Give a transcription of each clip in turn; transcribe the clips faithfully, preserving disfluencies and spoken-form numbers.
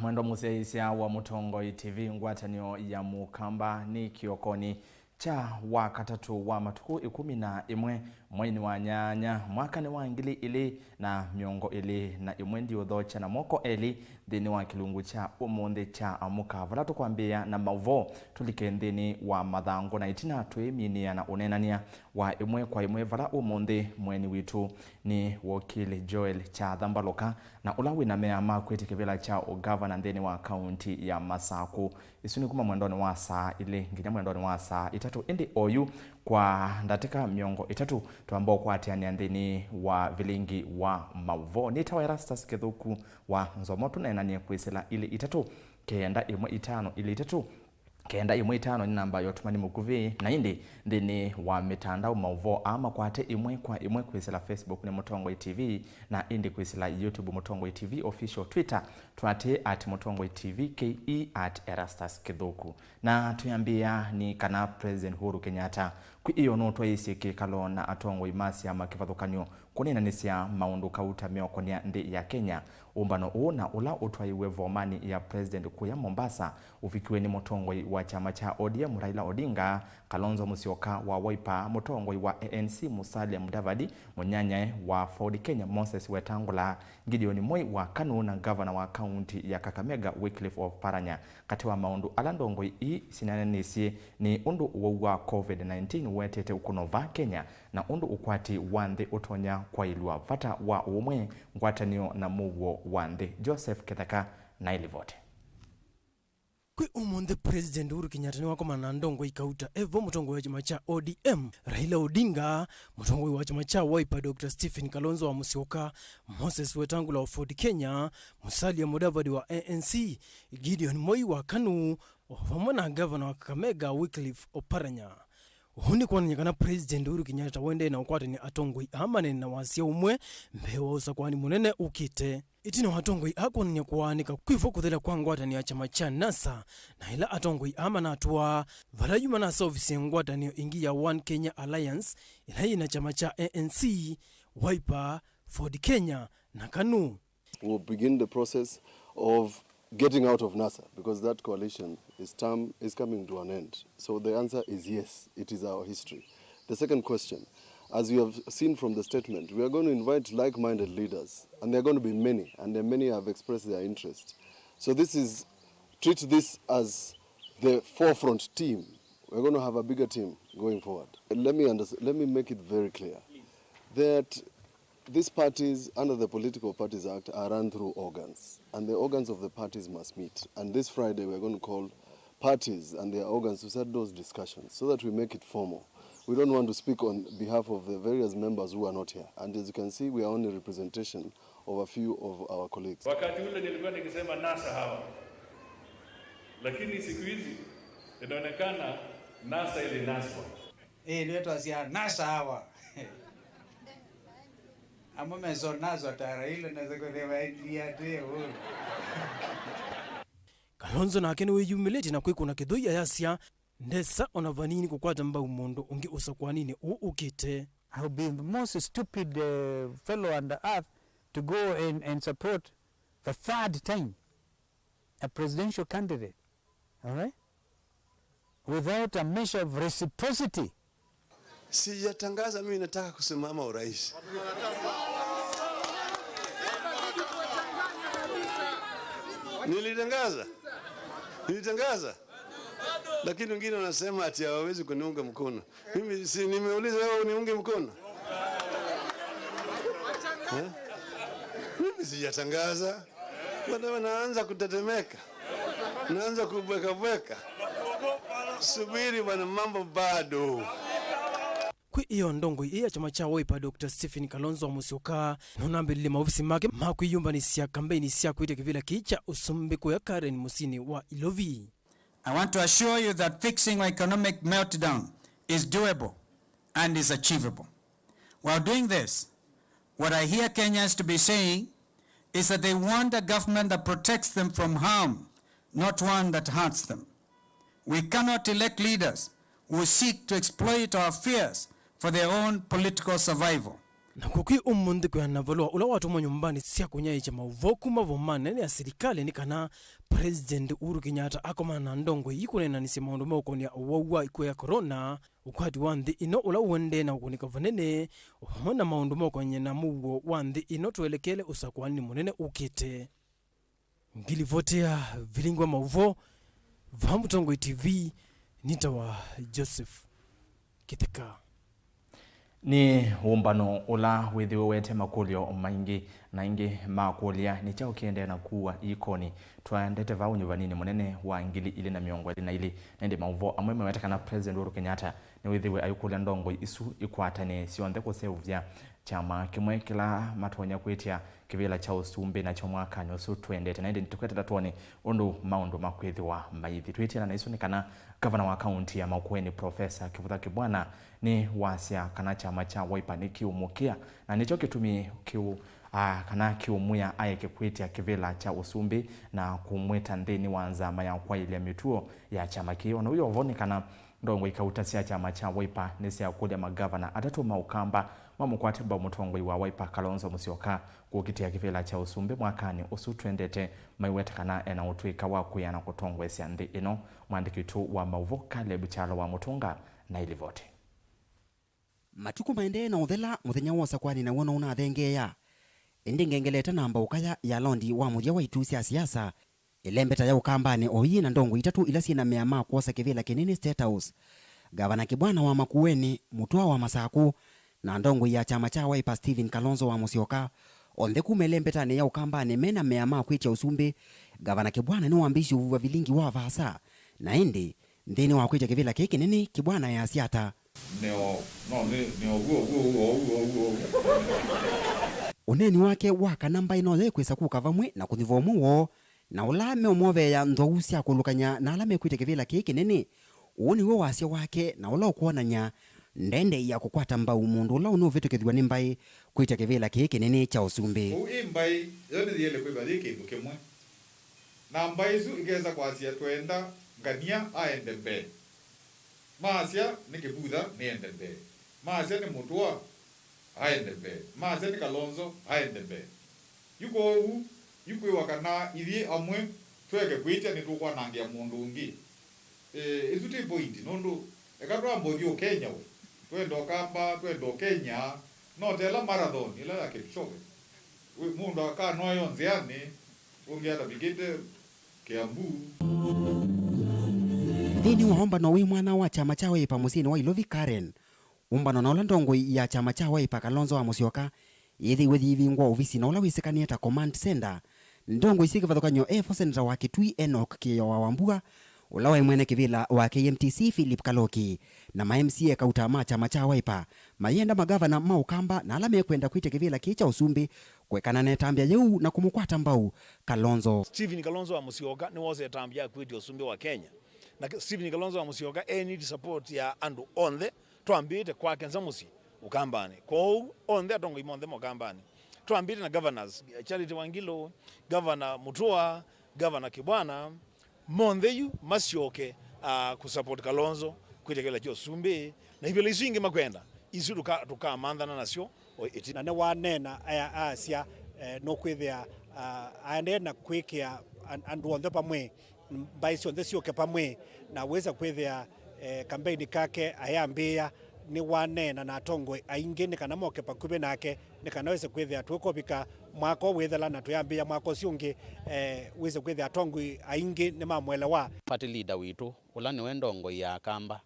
Mwendwa mũsyaĩĩsya wa Mũtongoi T V, ngwatanĩo ya Mũkamba nĩ kĩokonĩ kya wa katatũ wa matukũ ĩkũmi na ĩmwe mweinĩ wa nyanya mwakanĩ wa ngili ilĩ na mĩongo ĩlĩ na ĩmwe. Ndiũthokya na moko elĩ nthĩnĩ wa kĩlungu kya ũmũnthĩ kya Amũka, vala tũkwambĩĩa na maũvoo tũlike nthĩnĩ wa mathangũ, na ĩtina twĩminĩa na ũneenany'a wa ĩmwe kwa ĩmwe vala ũmũnthĩ mũeni witũ nĩ wokili Joel Kyatha Mbalũka, na ũla wĩ na mea ma kwĩtya kĩvĩla kya ũngavana nthĩnĩ wa kaunti ya Masakũ. Isu nĩ kuma mwendonĩ wa saa ilĩ nginya mwendonĩ wa saa itatũ, ĩndĩ oyu kwa ndatĩka mĩongo ĩtatũ twamba ũkwatĩanĩa nthĩnĩ wa vilingi wa maũvoo. Nĩtawa Erastus Kĩthũku wa Nzomo, tũneenanie kwĩsĩla ilĩ itatũ kenda ĩmwe itano ilĩ itatũ. Kenda ĩmwe itano nĩ namba ya ũtũmani mũkuvĩ, na ĩndĩ nthĩnĩ wa mĩtandao maũvoo aa makwate ĩmwe kwa ĩmwe kwĩsĩla Facebook nĩ Mũtongoi T V, na ĩndĩ kwĩsĩla YouTube Mũtongoi T V Official, Twitter twatĩ at Mũtongoi T V, K E at Erastus Kĩthũku. Na twĩambĩĩa nĩ kana President Uhuru Kenyatta kwĩ ĩyo nũtwaĩĩsye kĩkalo na atongoi ma syama kĩvathũkany'o kũneenanĩsya maũndũ kauta meũkonea nthĩ ya Kenya. Ũmbano ũũ na ũla ũtwaiwe vomanĩ ya President kũya Mombasa ũvikiwe nĩ mũtongoi wa kyama kya O D M Raila Odinga, Kalonzo Musyoka wa Wiper, mũtongoi wa A N C Musalia Mudavadi, mũnyanyae wa Ford Kenya Moses Wetangula, Gideon Moi wa KANU na ngavana wa kaunti ya Kakamega Wycliffe Oparanya. Katĩ wa maũndũ ala ndongoi ii sineenanĩsye nĩ ũndũ ũwau wa COVID nineteen ũetete ũkũno vaa Kenya, na ũndũ ũkwati wa nthĩ ũtonya kwaĩlw'a, vata wa ũũmwe, ngwatanĩo na mũuo wa nthĩ. Joseph Kĩtheka na ĩlivoti. Kwĩ ũmũnthĩ, President Uhuru Kenyatta nĩwakomana na ndongoi kauta, evo mũtongoi wa kyama kya O D M Raila Odinga, mũtongoi wa kyama kya Wiper Doctor Stephen Kalonzo wa Musyoka, Moses Wetangula wa Ford Kenya, Musalia Mudavadi wa A N C, Gideon Moi wa KANU, o vamwe na ngavana wa Kakamega Wycliffe Oparanya. Ũu nĩ kwonany'a kana President Uhuru Kenyatta waendee na ũkwatany'a atongoi aa maneene na wasya ũmwe mbee wa ũsakũani mũnene ũkĩte. Ĩtina wa atongoi aa kwonany'a kũaanĩka kwĩ vo kũthela kwa ngwatanĩo ya kyama kya NASA, na ĩla atongoi aa manatũaa vala yu manaseũvisye ngwatanĩo ĩngĩ ya One Kenya Alliance, ĩla yĩ na kyama kya A N C, Wiper, Ford Kenya na KANU. We'll begin the process of getting out of NASA because that coalition is term, is coming to an end. So the answer is yes, it is our history. The second question, as you have seen from the statement, we are going to invite like-minded leaders, and there are going to be many, and there many have expressed their interest. So this is, treat this as the forefront team. We're going to have a bigger team going forward. Let me unders-, let me make it very clear that these parties under the Political Parties Act are run through organs, and the organs of the parties must meet. And this Friday, we're going to call parties and their organs to set those discussions so that we make it formal. We don't want to speak on behalf of the various members who are not here. And as you can see, we are only representation of a few of our colleagues. Wakati ule nilikuwa nikisema NASA hawa, lakini siku hizi inaonekana NASA ilinaswa. Ĩĩ, nĩtwasya NASA hawa. Amwe mesonaswa ta Raila na sekũthĩwa endia atĩ Uhuru. Kalonzo nake nĩwĩyumĩlĩtye na kwĩkũna kĩthũi ayasya ndesa ona vanini kũkwata mbau mũndũ ũngĩ ũsakũaninĩ ũũ ũkĩte. I'll be the most stupid, uh, fellow on the earth to go and, and support the third time a presidential candidate, all right, without a measure of reciprocity. Sijatangaza mimi nataka kusimama urais. Nilitangaza. Nilitangaza. Lakini wengine wanasema ati hawawezi kuniunga mkono. Mimi si nimeuliza wewe uniunge mkono? Eh? Mimi sijatangaza. Bwana, naanza kutetemeka. Naanza kubwekabweka. Subiri bwana, mambo bado. Kwĩ ĩyo, ndongoi ĩ ya kyama kya Wiper, Doctor Stephen Kalonzo wa Musyoka, nũnambĩlĩlye maovisi make ma kwĩyũmbanĩsya kambeini sya kwĩtya kĩvĩla kĩĩ kya ũsumbĩ kũya Karen mũsyĩnĩ wa Ilovi. I want to assure you that fixing our economic meltdown is doable and is achievable. While doing this, what I hear Kenyans to be saying is that they want a government that protects them from harm, not one that hurts them. We cannot elect leaders who seek to exploit our fears for their own political survival. Na kũkwĩ ũmũnthĩ kwĩana valũa ũla watũmwa nyũmbanĩ sya kũnyaĩĩkya maũvoo kuma vomanĩ nene ya silikalĩ nĩ kana President Uhuru Kenyatta akomana na ndongoi ii kũneenanĩsya maũndũ ma ũkũnĩa ũwau wa ĩkw'ũ ya corona, ũkwati wa nthĩ ĩno ũla ũendee na kũkũnĩka vanene, o vamwe na maũndũ ma ũkonany'a na mũuo wa nthĩ ĩno twelekele ũsakũanĩnĩ mũnene ũkĩte. Ngilivoti ya vilingi wa maũvoo vaa Mũtongoi T V, nĩtawa Joseph Kĩtheka. Nĩ ũmbano ũla wĩthĩwĩte makũlyo maingĩ na aingĩ makũlya nĩ kyaũ kĩendee na kũa ikonĩ. Twaendete vaa ũnyuvaninĩ mũnene wa ngili ilĩ na mĩongo ĩlĩ na ilĩ, na ĩndĩ maũvoo amwe meweta kana President Uhuru Kenyatta nĩwĩthĩwe aikũlya ndongoi isu ikwatanĩe syonthe kũseũvya kyama kĩmwe kĩla matonya kwĩtya kĩvĩla kya ũsumbĩ nakyo mwakanĩ ũsu twendete. Na ĩndĩ nĩtũkwete ndatwonĩ ũndũ maũndũ makwĩthĩwa maithi. Twĩtiana na isu nĩ kana ngavana wa kaunti ya Makueni, Professor Kĩvutha Kĩbwana, nĩwasya kana kyama kya Wiper nĩkĩũmũkĩa, na nĩkyo kĩtumi kĩu, a, kana kĩũmwĩa aeke kwĩtya kĩvĩla kya ũsumbĩ na kũmwĩta nthĩnĩ wa nzama ya kwaĩlya mĩtuo ya kyama kĩĩ. Ona ũu o vo nĩ kana ndongoi kauta sya kyama kya Wiper nĩsyakũlya magavana atatũ ma Ũkamba mamũkwate mbau mũtongoi wa Wiper Kalonzo Musyoka kũkitĩa kĩvĩla kya ũsumbĩ mwakanĩ ũsu twendete, maiweta kana ena ũtw'ĩka wa kwĩana kũtongoesya nthĩ ĩno. Mwandĩki witũ wa maũvoo Caleb Kyalo wa Mũtũnga na ilivoti. Matukũ maendee na ũthela, mũthenya wa ũsakũani naw'o no ũnathengeea. Ĩndĩ ngengeleta namba ũkaya ya laundi wa mũthya wa itũ sya siasa, ĩlembeta ya Ũkambanĩ o yĩ na ndongoi itatũ ila syĩ na mea ma kwosa kĩvĩla kĩnene State House. Gavana Kĩbwana wa Makueni, Mũtũa wa Masakũ, na ndongoi ya kyama kya Wiper Stephen Kalonzo wa Musyoka, onthe kuma ĩlembetanĩ ya Ũkambanĩ me na mea ma kwĩtya ũsumbĩ. Gavana Kĩbwana nĩwambĩĩisye ũvuv'a vilingi wa vaasa, na ĩndĩ nthĩnĩ wa kwĩtya kĩvĩla kĩĩ kĩnene, Kĩbwana easya ata? Nĩo, no, nĩ, nĩo w'o, w'o, w'o, w'o, w'o. Ũneeni wake wa kana mbaĩ no yaĩkwĩsa kũka vamwe na kũnyuva ũmwe woo, na ũla meũmoveea nthwau sya kũlũkany'a na ala mekwĩtya kĩvĩla kĩĩ kĩnene. Ũũ nĩw'o wasya wake, na ũla ũkwonany'a ndendei ya kũkwata mbau mũndũ ũla ũnũvĩtũkĩthw'a nĩ mbaĩ kwĩtya kĩvĩla kĩĩ kĩnene kya ũsumbĩ. Ũu ĩ mbaĩ, yo nĩyĩele kwĩthwa yĩ kĩndũ kĩmwe. Na mbaĩ isu ikesa kwasya, "Twenda Ngania aende mbee." Maasya nĩ Kĩvutha nĩende mbee. Maasya nĩ Mũtũa aende mbee. Maasya nĩ Kalonzo aende mbee. Yu kwoou, yu kwĩwa kana ithyĩ amwe tweke kwĩtya nĩtũkwanangĩa mũndũ ũngĩ. Ĩ, ĩsu ti point, nũndũ eka twamba ũthyũũkenya we. Twenda Ũkamba, twenda Ũkenya, no ta ĩla marathon ĩla ya Kipchoge. Wĩ, mũndũ akanoa yo nzĩanĩ, ũngĩ atavikĩte Kiambu. Nthĩnĩ wa ũmbano wĩ mwanya wa kyama kya Wiper mũsyĩnĩ wa Ilovi Karen, ũmbano na ũla ndongoi ya kyama kya Wiper Kalonzo wa Musyoka yĩthĩiwe yĩivingwa ovisi na ũla wĩsĩkanĩe ta Command Center, ndongoi syĩ kĩvathũkany'o e vo seneta wa Kitui Enock Kĩĩo wa Wambua, ũla waĩ mwene kĩvĩla wa K M T C Philip Kaloki, na ma M C A kauta ma kyama kya Wiper mayenda magavana ma Ũkamba na ala mekwenda kwĩtya kĩvĩla kĩĩ kya ũsumbĩ kũekana na ĩtambya yĩu na kũmũkwata mbau Kalonzo. Stephen Kalonzo wa Musyoka nĩwosa ĩtambya ya kwĩtya ũsumbĩ wa Kenya, na Stephen Kalonzo wa Musyoka e need support ya andũ onthe, twambĩte kwake nza mũsyĩ Ũkambanĩ. Kwoou onthe atongoi monthe ma Ũkambanĩ, twambĩte na governors, Charity Wangilu, Governor Mutua, Governor Kibwana, monthe yu masyoke, ah, kũsupport Kalonzo kwĩtya kĩvĩla kya ũsumbĩ, na ivĩla isu ingĩ makwenda, isu tũka-, tũkamanthana nasyo o ĩtina. Na nĩwaneena aya aasya, eh, nũkwĩthĩa, ah, aendee na kwĩkĩa an-, andũ onthe vamwe, mbaĩ syonthe syũke vamwe, na wĩsa kwĩthĩa, eh, kambeini kake ayambĩĩa nĩwaneena na atongoi aingĩ nĩ kana moke vakuvĩ nake, nĩ kana wĩse kwĩthĩa tũkũvika mwaka ũũ wĩthela na tũyambĩĩa mwaka ũsu ũngĩ, eh, wĩse kwĩthĩa atongoi aingĩ nĩmamũelewa. Party leader witũ, ũla nĩwe ndongoi ya Akamba,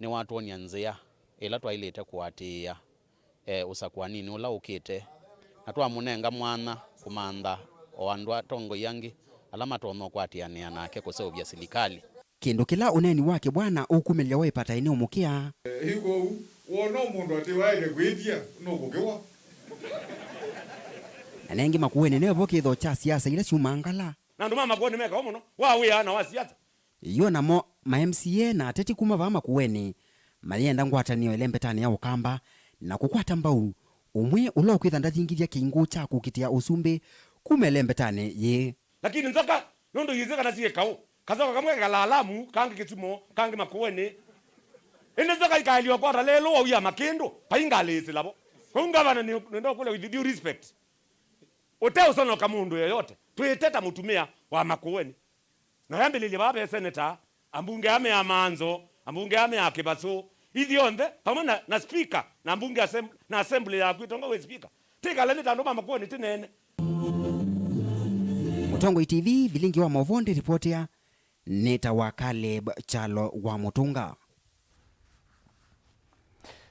nĩwatwony'a nzĩa ĩla twaĩlĩte kũatĩĩa, eh, ũsakũaninĩ ũla ũkĩte, na twamũnenga mwanya kũmantha o andũ atongoi angĩ ala matonya ũkwatĩanĩa nake kũseũvya silikalĩ. Kĩndũ kĩla ũneeni wa Kĩbwana ũkumĩlya Wiper ĩtaĩ nĩũmũkĩa. Ĩ kwoou, wona mũndũ atĩ waĩle kwĩtya, nũkũkĩwa. Na nengĩ Makueni nevo kĩtho kya siasa ila syumangala. Na andũ ma Makueni mekawa mũno wa wĩa na wa siasa. Yo namo ma M C A na ateti kuma vaa Makueni mayenda ngwatanĩo ĩlembetanĩ ya Ũkamba na kũkwata mbau ũmwe ũla ũkwĩtha ndathingithya kĩngũ kya kũkitĩa ũsumbĩ kuma ĩlembetanĩ yĩĩ. Lakini nzoka, nũndũ yĩsĩ kana syĩ kaũ, kazoka kamwe kalaalamu, kangĩ kĩsumo, kangĩ Makueni. Ĩndĩ nzoka ikaĩlya ũkwata lelũ wauya makĩndũ, paingalĩĩsĩla vo. Kwoou ngavana, nĩ, nĩndokulia with due respect, ũteũsonoka mũndũ yoyote, twĩte ta mũtumĩa wa Makueni. Na yambĩlĩlye vaa ve seneta, ambunge ame ya Manzo, ambunge ame ya Kĩvasũ, ithyonthe, vamwe na, na speaker, na ambunge asem-, na assembly yaku ĩtongoew'e nĩ speaker. Tĩkale nĩ ta andũ ma Makueni tĩneene. Mũtongoi T V, vilingi wa maũvoo ndĩripotea, nĩtawa Caleb Kyalo wa Mũtũnga.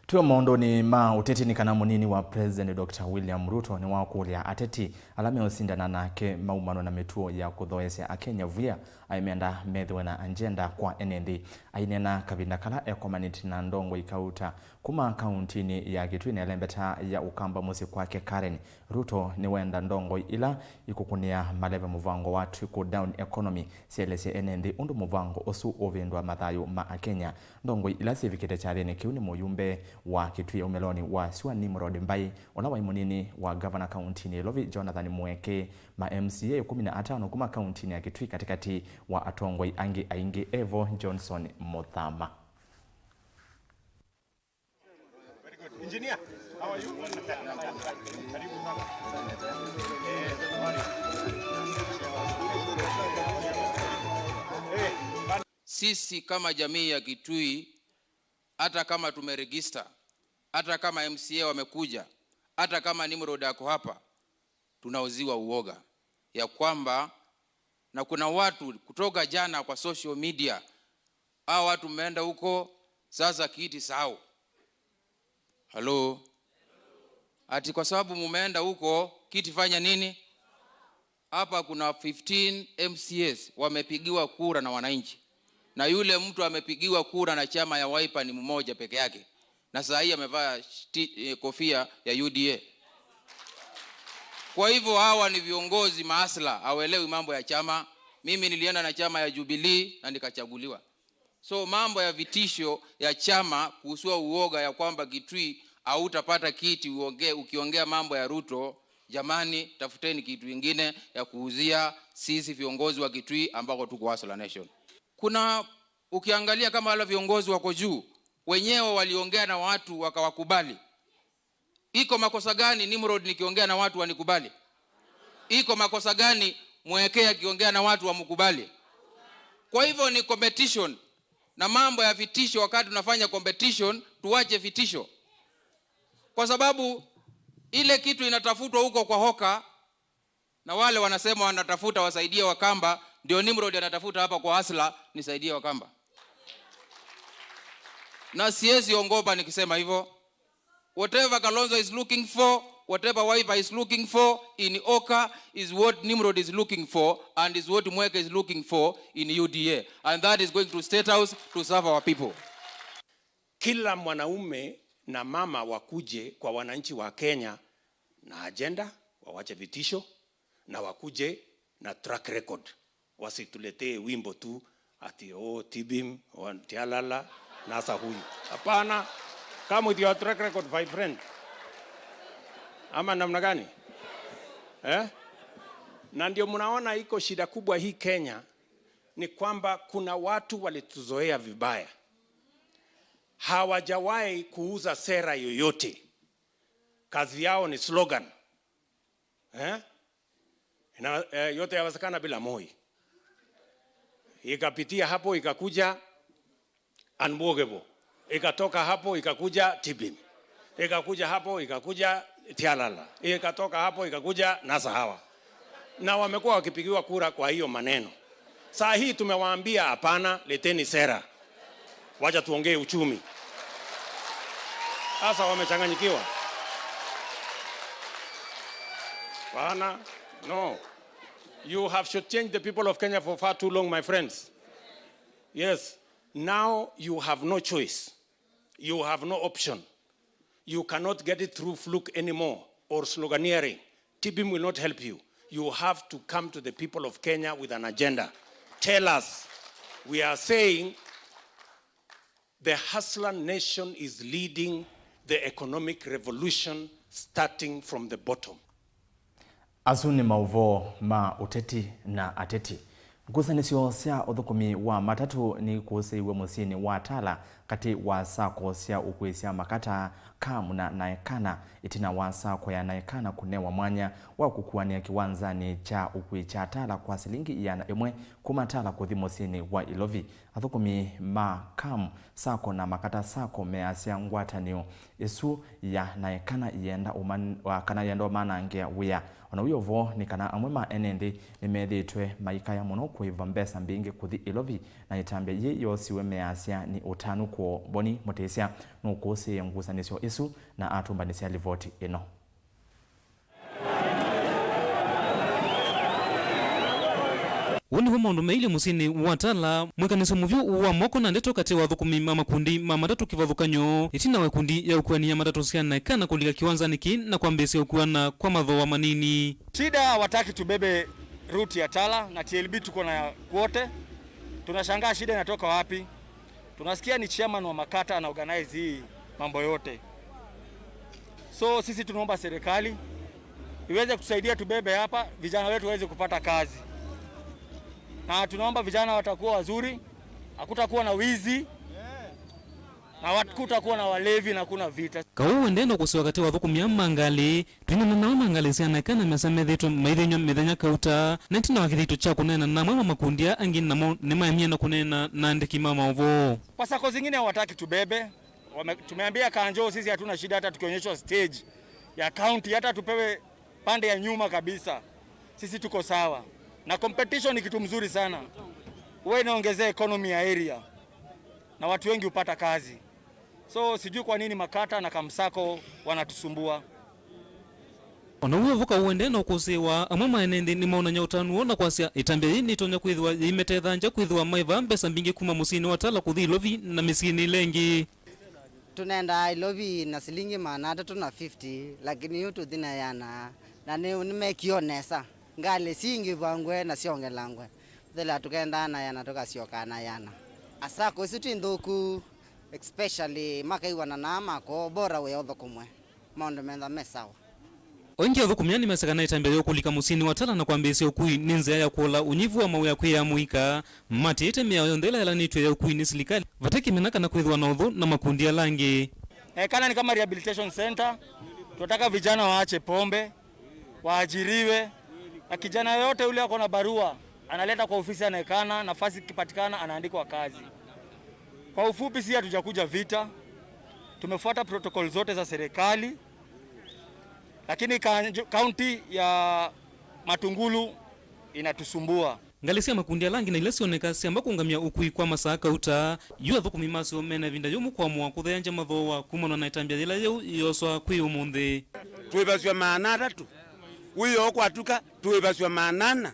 Twĩ o maũndũnĩ ma ũteti, nĩ kana mũnini wa President Doctor William Ruto nĩwakũlya ateti ala meũsindana nake maumanwe na mĩtuo ya kũthoesya Akenya vwĩa, aimenda methĩwe na agenda kwa ene nthĩ. Aineena kavinda kala ekomanĩte na ndongoi kauta kuma kauntinĩ ya Kitui na ĩlembeta ya Ũkamba mũsyĩ kwake Karen, Ruto nĩwenda ndongoi ila ikũkũnĩa maleve mũvango wa trickle down economy syaelesye ene nthĩ ũndũ mũvango ũsu ũvĩndũa mathayũ ma Akenya. Ndongoi ila syĩvikĩte kyathĩnĩ kĩu nĩ mũyumbe wa Kitui aumĩlonĩ wa syũa Nimrod Mbai, ũla waĩ mũnini wa ngavana kauntinĩ ya Ilovi Jonathan Mweke, ma M C A ĩkũmi na atano kuma kauntinĩ ya Kitui, katĩkatĩ wa atongoi angĩ aingĩ evo Johnson Mũthama. Sisi kama jamii ya Kitui, hata kama tumeregister, hata kama M C A wamekuja, hata kama Nimrod ako hapa, tunauziwa uoga ya kwamba, na kuna watu kutoka jana kwa social media, hao watu mmeenda huko, sasa kiti sahau. Halo? Ati kwa sababu mumeenda huko, kiti fanya nini? Hapa kuna fifteen M C As wamepigiwa kura na wananchi, na yule mtu amepigiwa kura na chama ya Wiper ni mmoja peke yake, na saa hii amevaa shti-, eh, kofia ya U D A. Kwa hivyo hawa ni viongozi maasla, hawaelewi mambo ya chama. Mimi nilienda na chama ya Jubilee na nikachaguliwa. So mambo ya vitisho ya chama kuhusu uoga ya kwamba Kitui hautapata kiti uonge-, ukiongea mambo ya Ruto, jamani, tafuteni kitu ingine ya kuuzia sisi viongozi wa Kitui ambako tuko Hustler Nation. Kuna, ukiangalia kama wale viongozi wako juu, wenyewe waliongea na watu wakawakubali. Iko makosa gani Nimrod nikiongea na watu wanikubali? Iko makosa gani Mweke akiongea na watu wamkubali? Kwa hivyo ni competition, na mambo ya vitisho, wakati tunafanya competition, tuache vitisho. Kwa sababu ile kitu inatafutwa huko kwa Hoka, na wale wanasema wanatafuta wasaidie Wakamba, ndio Nimrod anatafuta hapa kwa Hustler, nisaidie Wakamba. Na siwezi ongopa nikisema hivyo. Whatever Kalonzo is looking for, whatever Wiper is looking for in Hoka is what Nimrod is looking for and is what Mweke is looking for in U D A. And that is going to State House to serve our people. Kila mwanaume na mama wakuje kwa wananchi wa Kenya na agenda, wawache vitisho, na wakuje na track record. Wasituletee wimbo tu ati, "Oh, Tibim, oh, Tialala, nasa huyu." Hapana. Come with your track record, my friend. Ama namna gani? Eh? Na ndio mnaona iko shida kubwa hii Kenya, ni kwamba kuna watu walituzoea vibaya. Hawajawahi kuuza sera yoyote. Kazi yao ni slogan. Eh? Ina-, eh, yote yawezekana bila Moi. Ikapitia hapo, ikakuja Unbogable. Ikatoka hapo, ikakuja Tibim. Ikakuja hapo, ikakuja Tialala. Ikatoka hapo, ikakuja Nasa Hawa. Na wamekuwa wakipigiwa kura kwa hiyo maneno. Saa hii tumewaambia, "Hapana, leteni sera. Wacha tuongee uchumi." Sasa wamechanganyikiwa. Bana, no. You have shortchanged the people of Kenya for far too long, my friends. Yes, now you have no choice. You have no option. You cannot get it through fluke anymore or sloganeering. Tibim will not help you. You have to come to the people of Kenya with an agenda. Tell us. We are saying the Hustler Nation is leading the economic revolution starting from the bottom. Asu nĩ maũvoo ma ũteti na ateti. Ngusanĩsyo sya ũthũkũmi wa matatũ nikũsĩiwe mũsyĩnĩ wa Tala katĩ wa sako sya ũkuĩsya makata, Kam na Naekana, ĩtina wa sako ya Naekana kũnewa mwanya wa kũkuanĩa kĩwanzanĩ kya ũkui kya Tala kwa silingi ĩana ĩmwe kuma Tala kũthi mũsyĩnĩ wa Ilovi. Athũkũmi ma Kam, sako na Makata Sako measya ngwatanĩo ĩsu ya Naekana yenda ũman-, wa kana yenda ũmanangĩa wĩa. Ona wĩ o vo, nĩ kana amwe ma ene nthĩ nĩmethĩĩtwe maikaya mũno kũĩva mbesa mbingĩ kũthi Ilovi, na ĩtambya yĩĩ yoosiwe measya nĩ ũtanu kwoo. Boni Mũtĩsya nũkũsĩĩe ngusanĩsyo ĩsu na atũmbanĩsya livoti ĩno. Ũũ nĩw'o maũndũ mailye mũsyĩnĩ wa Tala, mwĩkanĩsyo mũvyũ wa moko na ndeto katĩ wa athũkũmi ma makundi ma matatũ kĩvathũkany'o, ĩtina wa ikundi ya ũkuani ya matatũ sya Naekana kũlika kĩwanzanĩ kĩĩ na kwambĩĩsya ũkuana kwa mathooa manini. Shida hawataki tubebe route ya Tala na T L B tuko na kwote. Tunashangaa shida inatoka wapi? Tunasikia ni chairman wa Makata ana organize hii mambo yote. So sisi tunaomba serikali iweze kutusaidia tubebe hapa, vijana wetu waweze kupata kazi. Na tunaomba vijana watakuwa wazuri, hakutakuwa na wizi, na hakutakuwa na walevi na hakuna vita. Kaũ wendee na kũsewa katĩ wa athũkũmi aa ma ngalĩ, twinana nao ma ngalĩ sya Naekana mesya methĩĩtwe maithĩnywa mĩthenya kauta, na ĩtina wa kĩthito kya kũneena na amwe ma makundi aa angĩ, namo nĩmaemie na kũneena na andĩki ma maũvoo. Kwa sako zingine hawataki tubebe. Wame-, tumeambia Kanjo sisi hatuna shida hata tukionyeshwa stage ya county, hata tupewe pande ya nyuma kabisa. Sisi tuko sawa. Na competition ni kitu mzuri sana. Huwa inaongezea economy ya area. Na watu wengi hupata kazi. So sijui kwa nini Makata na Kamsako wanatusumbua. Ona w'o vo Kaũ wendee na ũkũsĩĩwa, amwe ma ene nthĩ nĩmaonany'a ũtanu woo na kwasya ĩtambya yĩĩ nĩtonya kwĩthĩwa yĩimetethangya kwĩthĩwa maĩvaa mbesa mbingĩ kuma mũsyĩnĩ wa Tala kũthi Ilovi na mĩsyĩnĩ ĩla ĩngĩ. Tũnendaa Ilovi na silingi maana atatũ na fifty, lakini yu tũthi na ĩana, na nĩ, nĩmekie o nesa. Ngalĩ siingĩvangwe na syongelangwe. Tũthela tũkendaa na ĩana, tũkasyokaa na ĩana. Asako isu ti nthũku, especially makaiwana na aa makoo, bora wĩa ũthũkũmwe. Maũndũ methwa me sawa. O ĩngĩ athũkũmi aa nĩmesĩ kana ĩtambya ya kũlika mũsyĩnĩ wa Tala na kwambĩĩsya ũkui nĩ nzĩa ya kũola ũnyivu wa mawĩa kwĩ aa mũika, matĩĩte mĩao yonthe ĩla yelanĩtw'e ya ũkui nĩ silikalĩ, vate kĩmena kana kwĩthĩwa na ũthũ na makundi ala angĩ. Eh, kana ni kama rehabilitation center, tunataka vijana waache pombe, waajiriwe, na kijana yoyote yule ako na barua analeta kwa ofisi ya Naekana, nafasi ikipatikana anaandikwa kazi. Kwa ufupi, si hatujakuja vita, tumefuata protocol zote za serikali, lakini ka-, kaunti ya Matungulu inatusumbua. Ngalĩ sya makundi ala angĩ na ila syoneka syamba kũũngamya ũkui kwa masaa kauta, yu athũkũmi masyo mena ĩvinda yũmũ kũamũa kũtheeangya mathooa kumana na ĩtambya yĩla yĩu yĩoswa kwĩ ũmũnthĩ. Twĩvasw'a maana atatũ, wĩoo kwatuka twĩvasw'a maana ana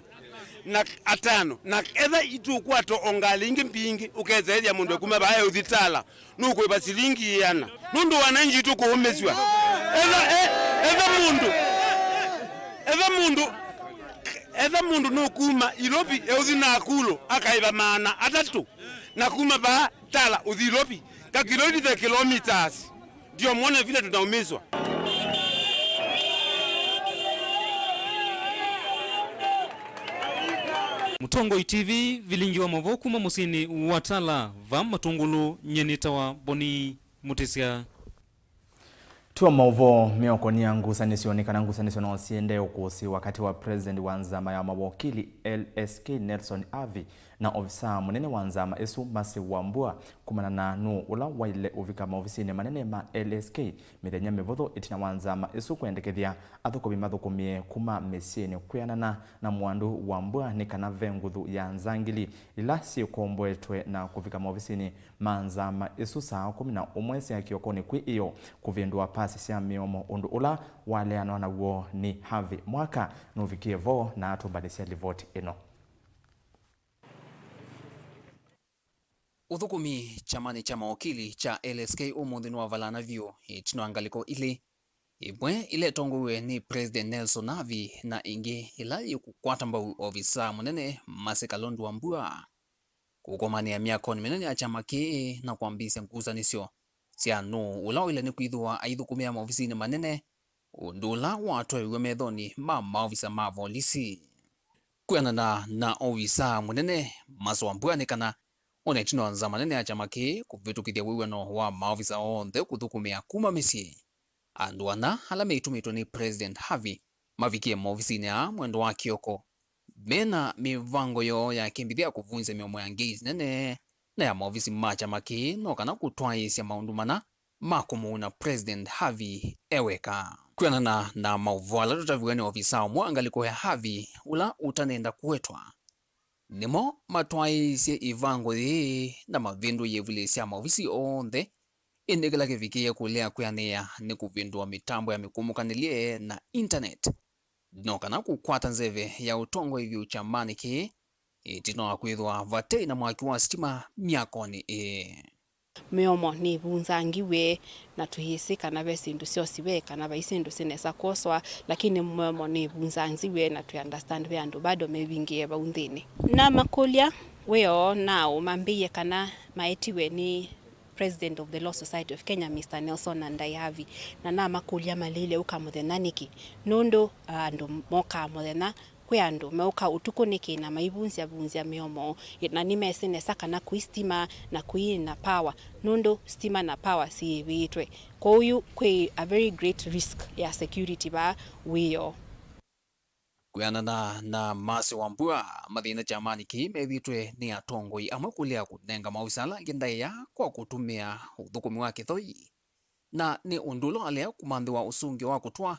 na atano, na etha itũkwata o ngalĩ ingĩ mbingĩ, ũketheethya mũndũ ekuma vaa eũthi Tala, nũkũĩva silingi ĩana, nũndũ wananchi tũkũũmĩsw'a. Etha, e-, etha mũndũ, etha mũndũ, etha mũndũ nũkuma Ilovi eũthi Nakuru akaĩva maana atatũ, na kuma vaa Tala ũthi Ilovi, ka kilo ilithe kilometers. Ndio mwone vile tunaumizwa. Mũtongoi T V, vilingi wa maũvoo kuma mũsyĩnĩ wa Tala, va Matungulu, nyie nĩtawa Boni Mũtĩsya. Twa maũvoo meũkonia ngusanĩsyo nĩ kana ngusanĩsyo no siendee ũkũsĩĩwa katĩ wa president wa nzama ya mawokili L S K Nelson Havi na ovisaa mũnene wa nzama ĩsu Mercy Wambua kumana na nũũ ũla waĩle ũvika maovisinĩ manene ma L S K mĩthenya mĩvũthũ ĩtina wa nzama ĩsu kwendekethya athũkũmi mathũkũmĩe kuma mĩsyĩnĩ. Kwĩanana na Mwandu Wambua nĩ kana ve nguthu ya nzangili ila syĩkomboetwe na kũvika maovisinĩ ma nzama ĩsu saa kũmi na ũmwe sya kĩokonĩ kwĩ ĩyo kũvĩndũa pasi sya mĩomo, ũndũ ũla waleanwa naw'o nĩ Harvey. Mwaka nũvikie vo na atũmbanĩsya livoti ĩno. Ũthũkũmi kyamanĩ kya mawokili kya L S K ũmũnthĩ nĩwavalana vyũ ĩtina wa ngalĩko ilĩ, ĩmwe ĩla ĩtongoew'e nĩ President Nelson Havi na ĩngĩ ĩla yĩkũkwata mbau ovisaa mũnene Mercy Kalondu Wambua. Kũkomanĩa myakonĩ mĩnene ya kyama kĩĩ na kwambĩĩsya ngusanĩsyo sya nũũ ũla waĩle nĩ kwĩthĩwa aithũkũmĩa maovisinĩ manene, ũndũ ũla watwaĩwe methonĩ ma maovisa ma volisi. Kwĩanana na ovisaa mũnene Maswa Mbua nĩ kana, ona ĩtina wa nzama nene ya kyama kĩĩ kũvĩtũkĩthya wĩw'ano wa maovisa onthe kũthũkũmĩa kuma mĩsyĩ, andũ ana ala meitũmĩtwe nĩ President Harvey mavikie maovisinĩ aa mwendo wa kĩoko, mena mĩvango yoo ya kĩmbithĩ ya kũvunzya mĩomo ya ngei nene na ya maovisi ma kyama kĩĩ, no kana kũtwaĩĩsya maũndũ mana ma kũmũuna President Harvey e weka. Kwĩanana na maũvoo ala tũtaviw'e nĩ ovisaa ũmwe wa ngalĩko ya Harvey ũla ũtanenda kũwetwa, nĩmo matwaĩĩsye ĩvango yĩĩ na mavĩndũie ivuli sya maovisi onthe, ĩndĩ kĩla kĩvikĩie kũlea kwĩanĩĩa nĩ kũvĩndũa mĩtambo ya mĩkũmũkanĩlye na intaneti, no kana kũkwata nzeve ya ũtongoi vyũ kyamanĩ kĩĩ, ĩtina wa kwĩthwa vate na mwaki wa sitima myakonĩ ĩĩ. Mĩomo nĩvunzangiw'e, na tũyĩsĩ kana ve syĩndũ syosiwe, kana vai syĩndũ syĩnesa kwoswa, lakini mĩomo nĩvunzangiw'e, na tũ understand ve andũ bado mevingĩe vau nthĩnĩ. Namakũlya wĩoo naũ, mambĩie kana maetiwe nĩ President of the Law Society of Kenya, Mister Nelson Andai Havi, na namakũlya maleile ũka mũthenya nĩkĩ, nũndũ andũ mokaa mũthenya, kwĩ andũ meũka ũtukũ nĩkĩ na maivunzya vunzya mĩomo, na nĩmesĩ nesa kana kwĩ sitima na kwĩ na power, nũndũ sitima na power syĩvĩtwe. Kwoou yu kwĩ a very great risk ya security vaa wĩoo. Kwĩanana na Mercy Wambua, mathĩna kyamanĩ kĩĩ methĩtwe nĩ atongoi amwe kũlea kũnenga maovisa ala angĩ ndaĩa kwa kũtũmĩa ũthũkũmi wa kĩthoi, na nĩ ũndũ ũla walea kũmanthĩwa ũsũngĩo wa kũtw'a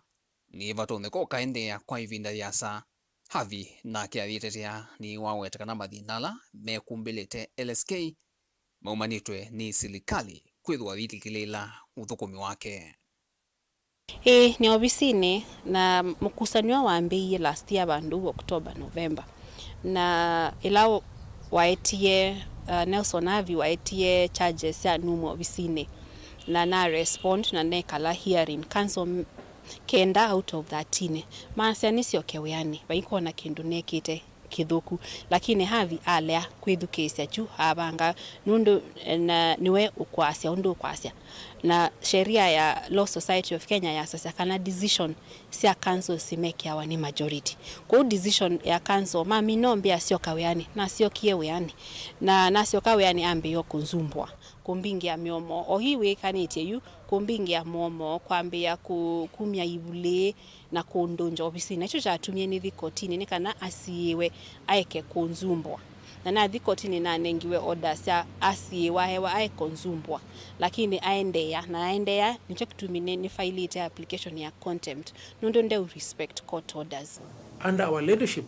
nĩ vatonyeka ũkaendeea kwa ĩvinda yĩasa. Harvey nake ayĩtetea nĩwaweta kana mathĩna ala mekumbĩlĩte L S K maumanĩtwe nĩ silikalĩ kwĩthĩwa yĩlikĩlĩĩla ũthũkũmi wake. Ĩĩ, nĩ ovisinĩ, na mũkusanĩo wambĩĩie last year vandũ October, November. Na ĩla waetie, uh, Nelson Havi waetie charges sya numwa ovisinĩ, na na respond na nekala hearing counsel m-, kenda out of thirteen. Maasya nĩsyoke wĩanĩ, vaikona kĩndũ nekĩte kĩthũku, lakini Havi alea kwĩthukĩĩsya kyu avanga, nũndũ, eh, na nĩwe ũkwasya ũndũ ũkwasya. Na sheria ya Law Society of Kenya yasasya kana decision sya council simekĩawa nĩ majority. Kwoou decision ya council, mamina ũmbĩa syoka wĩanĩ, nasyokie wĩanĩ. Na nasyoka wĩanĩ ambĩĩo kũnzumbũa, kũmbingĩa mĩomo. O hii wĩkanĩtye yu, kũmbingĩa mũomo, kwambĩĩa kũ-, kumya ivulĩ, na kũndũngya ovisinĩ. Nakyo kyatumie nĩthi kotinĩ nĩ kana asiĩĩwe aeke kũnzumbũa. Na nathi kotinĩ nanengiwe order sya asiĩĩwa aewa ae kũnzumbũa, lakini aendeea na aendeea, nĩkyo kĩtumi nĩ, nĩfailĩte application ya contempt, nũndũ ndeu respect court orders. Under our leadership,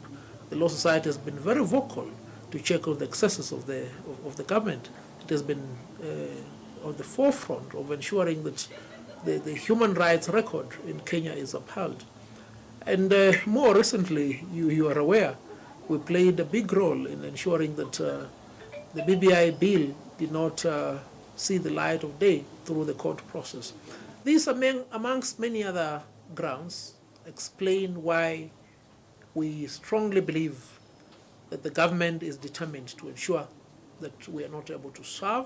the Law Society has been very vocal to check on the excesses of the, of, of the government. It has been, uh, on the forefront of ensuring that the, the human rights record in Kenya is upheld. And, uh, more recently, you, you are aware, we played a big role in ensuring that, uh, the B B I bill did not, uh, see the light of day through the court process. This, among, amongst many other grounds, explain why we strongly believe that the government is determined to ensure that we are not able to serve,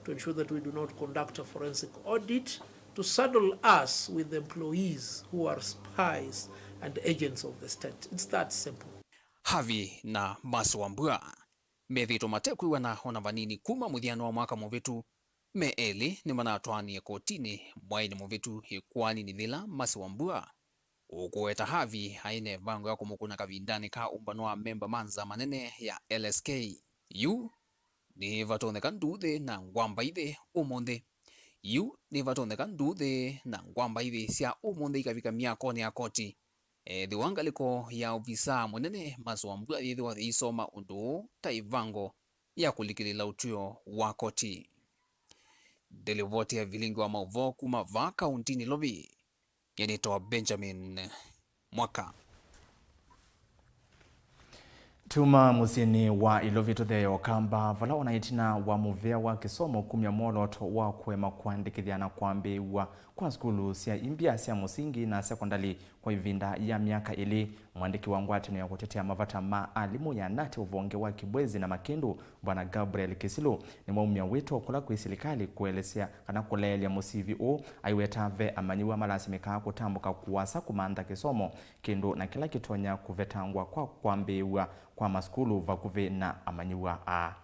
to ensure that we do not conduct a forensic audit, to saddle us with employees who are spies and agents of the state. It's that simple. Harvey na Mercy Wambua methĩĩtwe matekwĩw'ana o na vanini kuma mũthyanũ wa mwaka mũvĩtu. Me elĩ nĩmanatwaanie kotinĩ mwaĩnĩ mũvĩtu ĩkoaninĩ yĩla Mercy Wambua ũkũweta Harvey aĩ na ĩvango ya kũmũkũna kavindanĩ ka ũmbano wa memba ma nzama nene ya L S K. Yu nĩvatonyeka nduuthĩ na ngwamba ithi ũmũnthĩ. Yu nĩvatonyeka nduuthĩ na ngwamba ithi sya ũmũnthĩ ikavika myakonĩ ya koti, ethĩwa ngalĩko ya ovisaa mũnene Mercy Wambua yĩthĩwa yĩisoma ũndũ ũũ ta ĩvango ya kũlikĩlĩĩla ũtw'ĩo wa koti. Ndĩlivoti ya vilingi wa maũvoo kuma vaa kauntinĩ Lovi, nyie nĩtawa Benjamin Mwaka. Tuma mũsyĩnĩ wa Ilovi tũthee Ũkamba, vala ona ĩtina wa mũvĩa wa kĩsomo kumya mwolooto wa kũema kũandĩkĩthya na kwambĩĩw'a kwa sukulu sya imbya sya mũsingi na sekondalĩ kwa ĩvinda ya myaka ĩlĩ. Mwandĩki wa ngwatanĩo ya kũtetea mavata ma alimũ ya nate ũvonge wa Kibwezi na Makindu, Bwana Gabriel Kisilu, nĩwaumya wĩto kũla kwĩ silikalĩ kũelesya kana kũleelya mũsivi ũũ, aiweta ve amanyĩw'a malasimĩkaa kũtambũka kũasa kũmantha kĩsomo, kĩndũ na kĩla kĩtonya kũvetangwa kwa kwambĩĩw'a kwa masukulu vakuvĩ na amanyĩw'a aa.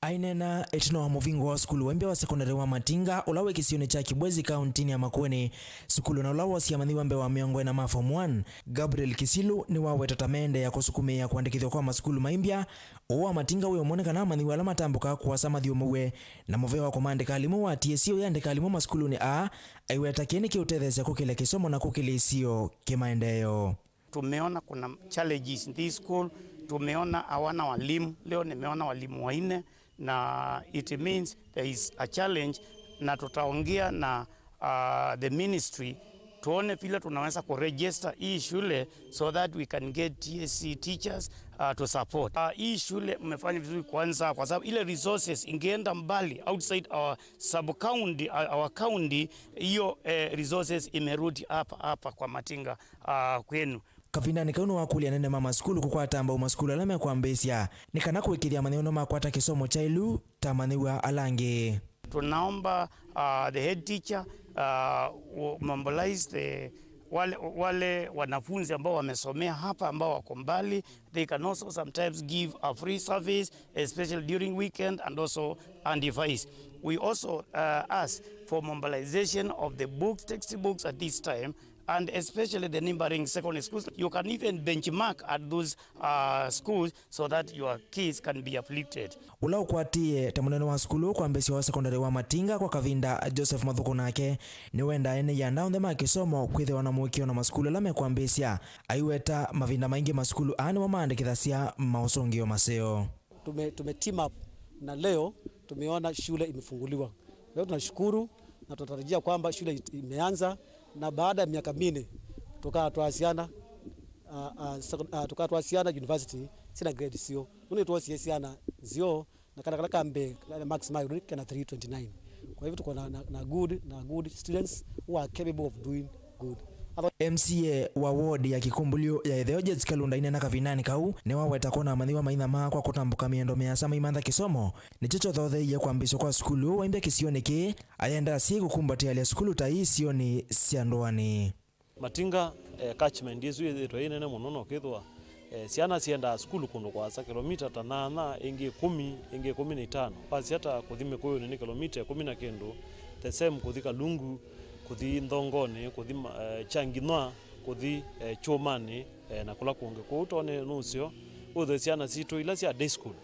Aineena ĩtina wa mũvingo wa sukulu wa mbee wa sekondalĩ wa Matinga, ũla wĩ kĩsionĩ kya Kibwezi, kaũntĩnĩ ya Makueni, sukulu na ũla wosie amanyĩw'a mbee wa mĩongo ĩna ma form one, Gabriel Kisilu nĩwaweta ta meendeea kũsukumĩĩa kũandĩkĩthw'a kwa masukulu maimbya. Ũũ wa Matinga wĩ ũmwe nĩ kana amanyĩw'a ala matambũkaa kũasa mathyũmũw'e na mũvea wa kũmaandĩka alimũ wa T S C ũyĩandĩka alimũ masukulunĩ aa, aiweta kĩĩ nĩkĩũtetheesya kũkĩlya kĩsomo na kũkĩlya isio kĩmaendeeo. Tumeona kuna challenges in this school. Tumeona hawana walimu. Leo nimeona walimu wanne, na it means there is a challenge, na tutaongea na, uh, the ministry tuone vile tunaweza kuregister hii shule so that we can get T S C teachers, uh, to support. Uh, hii shule mmefanya vizuri kwanza, kwa sababu ile resources ingeenda mbali outside our sub county, uh, our county, hiyo, eh, resources imerudi hapa, hapa kwa Matinga, uh, kwenu. Kavindanĩ kau nĩwakũlya anene ma masukulu kũkwata mbau masukulu ala mekwambĩĩsya nĩ kana kũĩkĩĩthya amanyĩw'a nĩmakwata kĩsomo kyaĩlu ta amanyĩw'a ala angĩ. Tunaomba, uh, the head teacher, uh, wo-, mobilize the, wale, wale wanafunzi ambao wamesomea hapa ambao wako mbali, they can also sometimes give a free service, especially during weekend and also advice. We also, uh, ask for mobilization of the books, textbooks at this time, and especially the neighboring secondary schools. You can even benchmark at those, uh, schools so that your kids can be uplifted. Ũla ũkwatĩĩe ta mũnene wa sukulu kwambĩĩsya wa sekondalĩ wa Matinga kwa kavinda, Joseph Mathuku, nake nĩwendaa ene ianda onthe ma kĩsomo kwĩthĩwa na mũĩkĩĩo na masukulu ala mekwambĩĩsya. Aiweta mavinda maingĩ masukulu aa nĩmo maandĩkĩthasya maũsũngĩo maseo. Tume, tume team up na leo tumeona shule imefunguliwa. Leo tunashukuru na tunatarajia kwamba shule it-, imeanza, na baada ya miaka minne tukaa twasiana, ah, ah, second-, ah, tukaa twasiana university sina grade sio. Nũndũ twosie siana nzeo, na kana kala ka mbee, kala marks ma igũrũ kena three twenty-nine. Kwa hivyo tuko na, na, na good, na good students who are capable of doing good. M C A wa ward ya Kikumbulio ya ĩtheo, Jessica Lunda, aineena kavindanĩ kau, nĩwaweta kwona amanyĩw'a maithamaa kwa kũtambũka mĩendo mĩasa maimantha kĩsomo, nĩkyo kyothotheeie kwambĩĩswa kwa sukulu ũũ waimbya kĩsionĩ kĩĩ, ayenda asyai kũkumbatĩalya sukulu ta ii isionĩ sya ndũanĩ. Matinga, eh, catchment ĩsu yĩthĩĩtwe yĩ nene mũno, no kĩthwa, eh, syana syendaa sukulu kũndũ kũasa, kĩlomita ta nyanya, ĩngĩ ĩkũmi, ĩngĩ ĩkũmi na itano. Wasya ta kũthi Mĩkũyũnĩ nĩ kĩlomita ĩkũmi na kĩndũ, the same kũthi Kalungu, kũthi Nthongonĩ, kũthi ma-, eh, Kyanginwa, kũthi, eh, Kyũmanĩ, eh, na kũla kũngĩ. Kwoou tone nũseo wĩthwe syana sitũ ila sya day school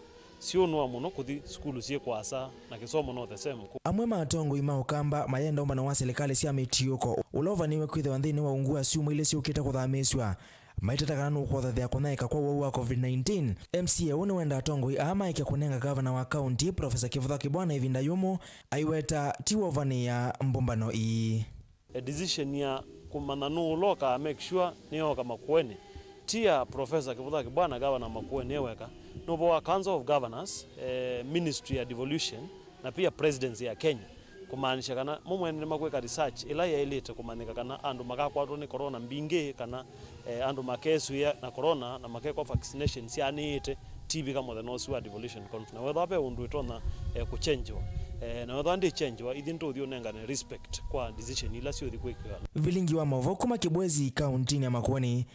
syũnũa mũno kũthi sukulu syĩ kũasa, na kĩsomo no the same. Amwe ma atongoi ma Ũkamba mayenda ũmbano wa silikalĩ sya mĩtiũko ũla ũvanĩĩwe kwĩthĩwa nthĩnĩ wa ungu wa syumwa ilĩ syũkĩte kũthamĩĩsw'a, maiteta kana nũkũthathĩa kũnyaĩĩka kwa ũwau wa covid nineteen. M C A ũũ nĩwenda atongoi aa maeke kũnenga gavana wa kaunti, Professor Kĩvũtha Kĩbwana, ĩvinda yũmũ, aiweta ti wovanĩĩa mbũmbano ii. E, decision ya kũmanya nũũ ũla ũka make sure nĩyooka Makueni ti ya Professor Kĩvũtha Kĩbwana, gavana Makueni e weka. Nũvoa Council of Governors, eh, Ministry ya Devolution, na pia Presidency ya Kenya, kũmaanisha kana mo mwene nĩmakwĩka research ĩla yaĩlĩte kũmanyĩka kana andũ makakwatwa nĩ corona mbingĩ, kana, eh, andũ makesw'ĩa na corona na makekwa vaccination syaanĩĩte. Tivika mũthenya ũsu wa devolution conference. Na wethwa ve ũndũ ĩtonya, eh, kũchenjewa, eh, na wethwa ndĩchenjewa, ithyĩ nĩtũũthi ũnengane respect kwa decision ila syũthi kwĩkĩwa. Vilingi wa maũvoo kuma Kibwezi, kauntinĩ ya Makueni,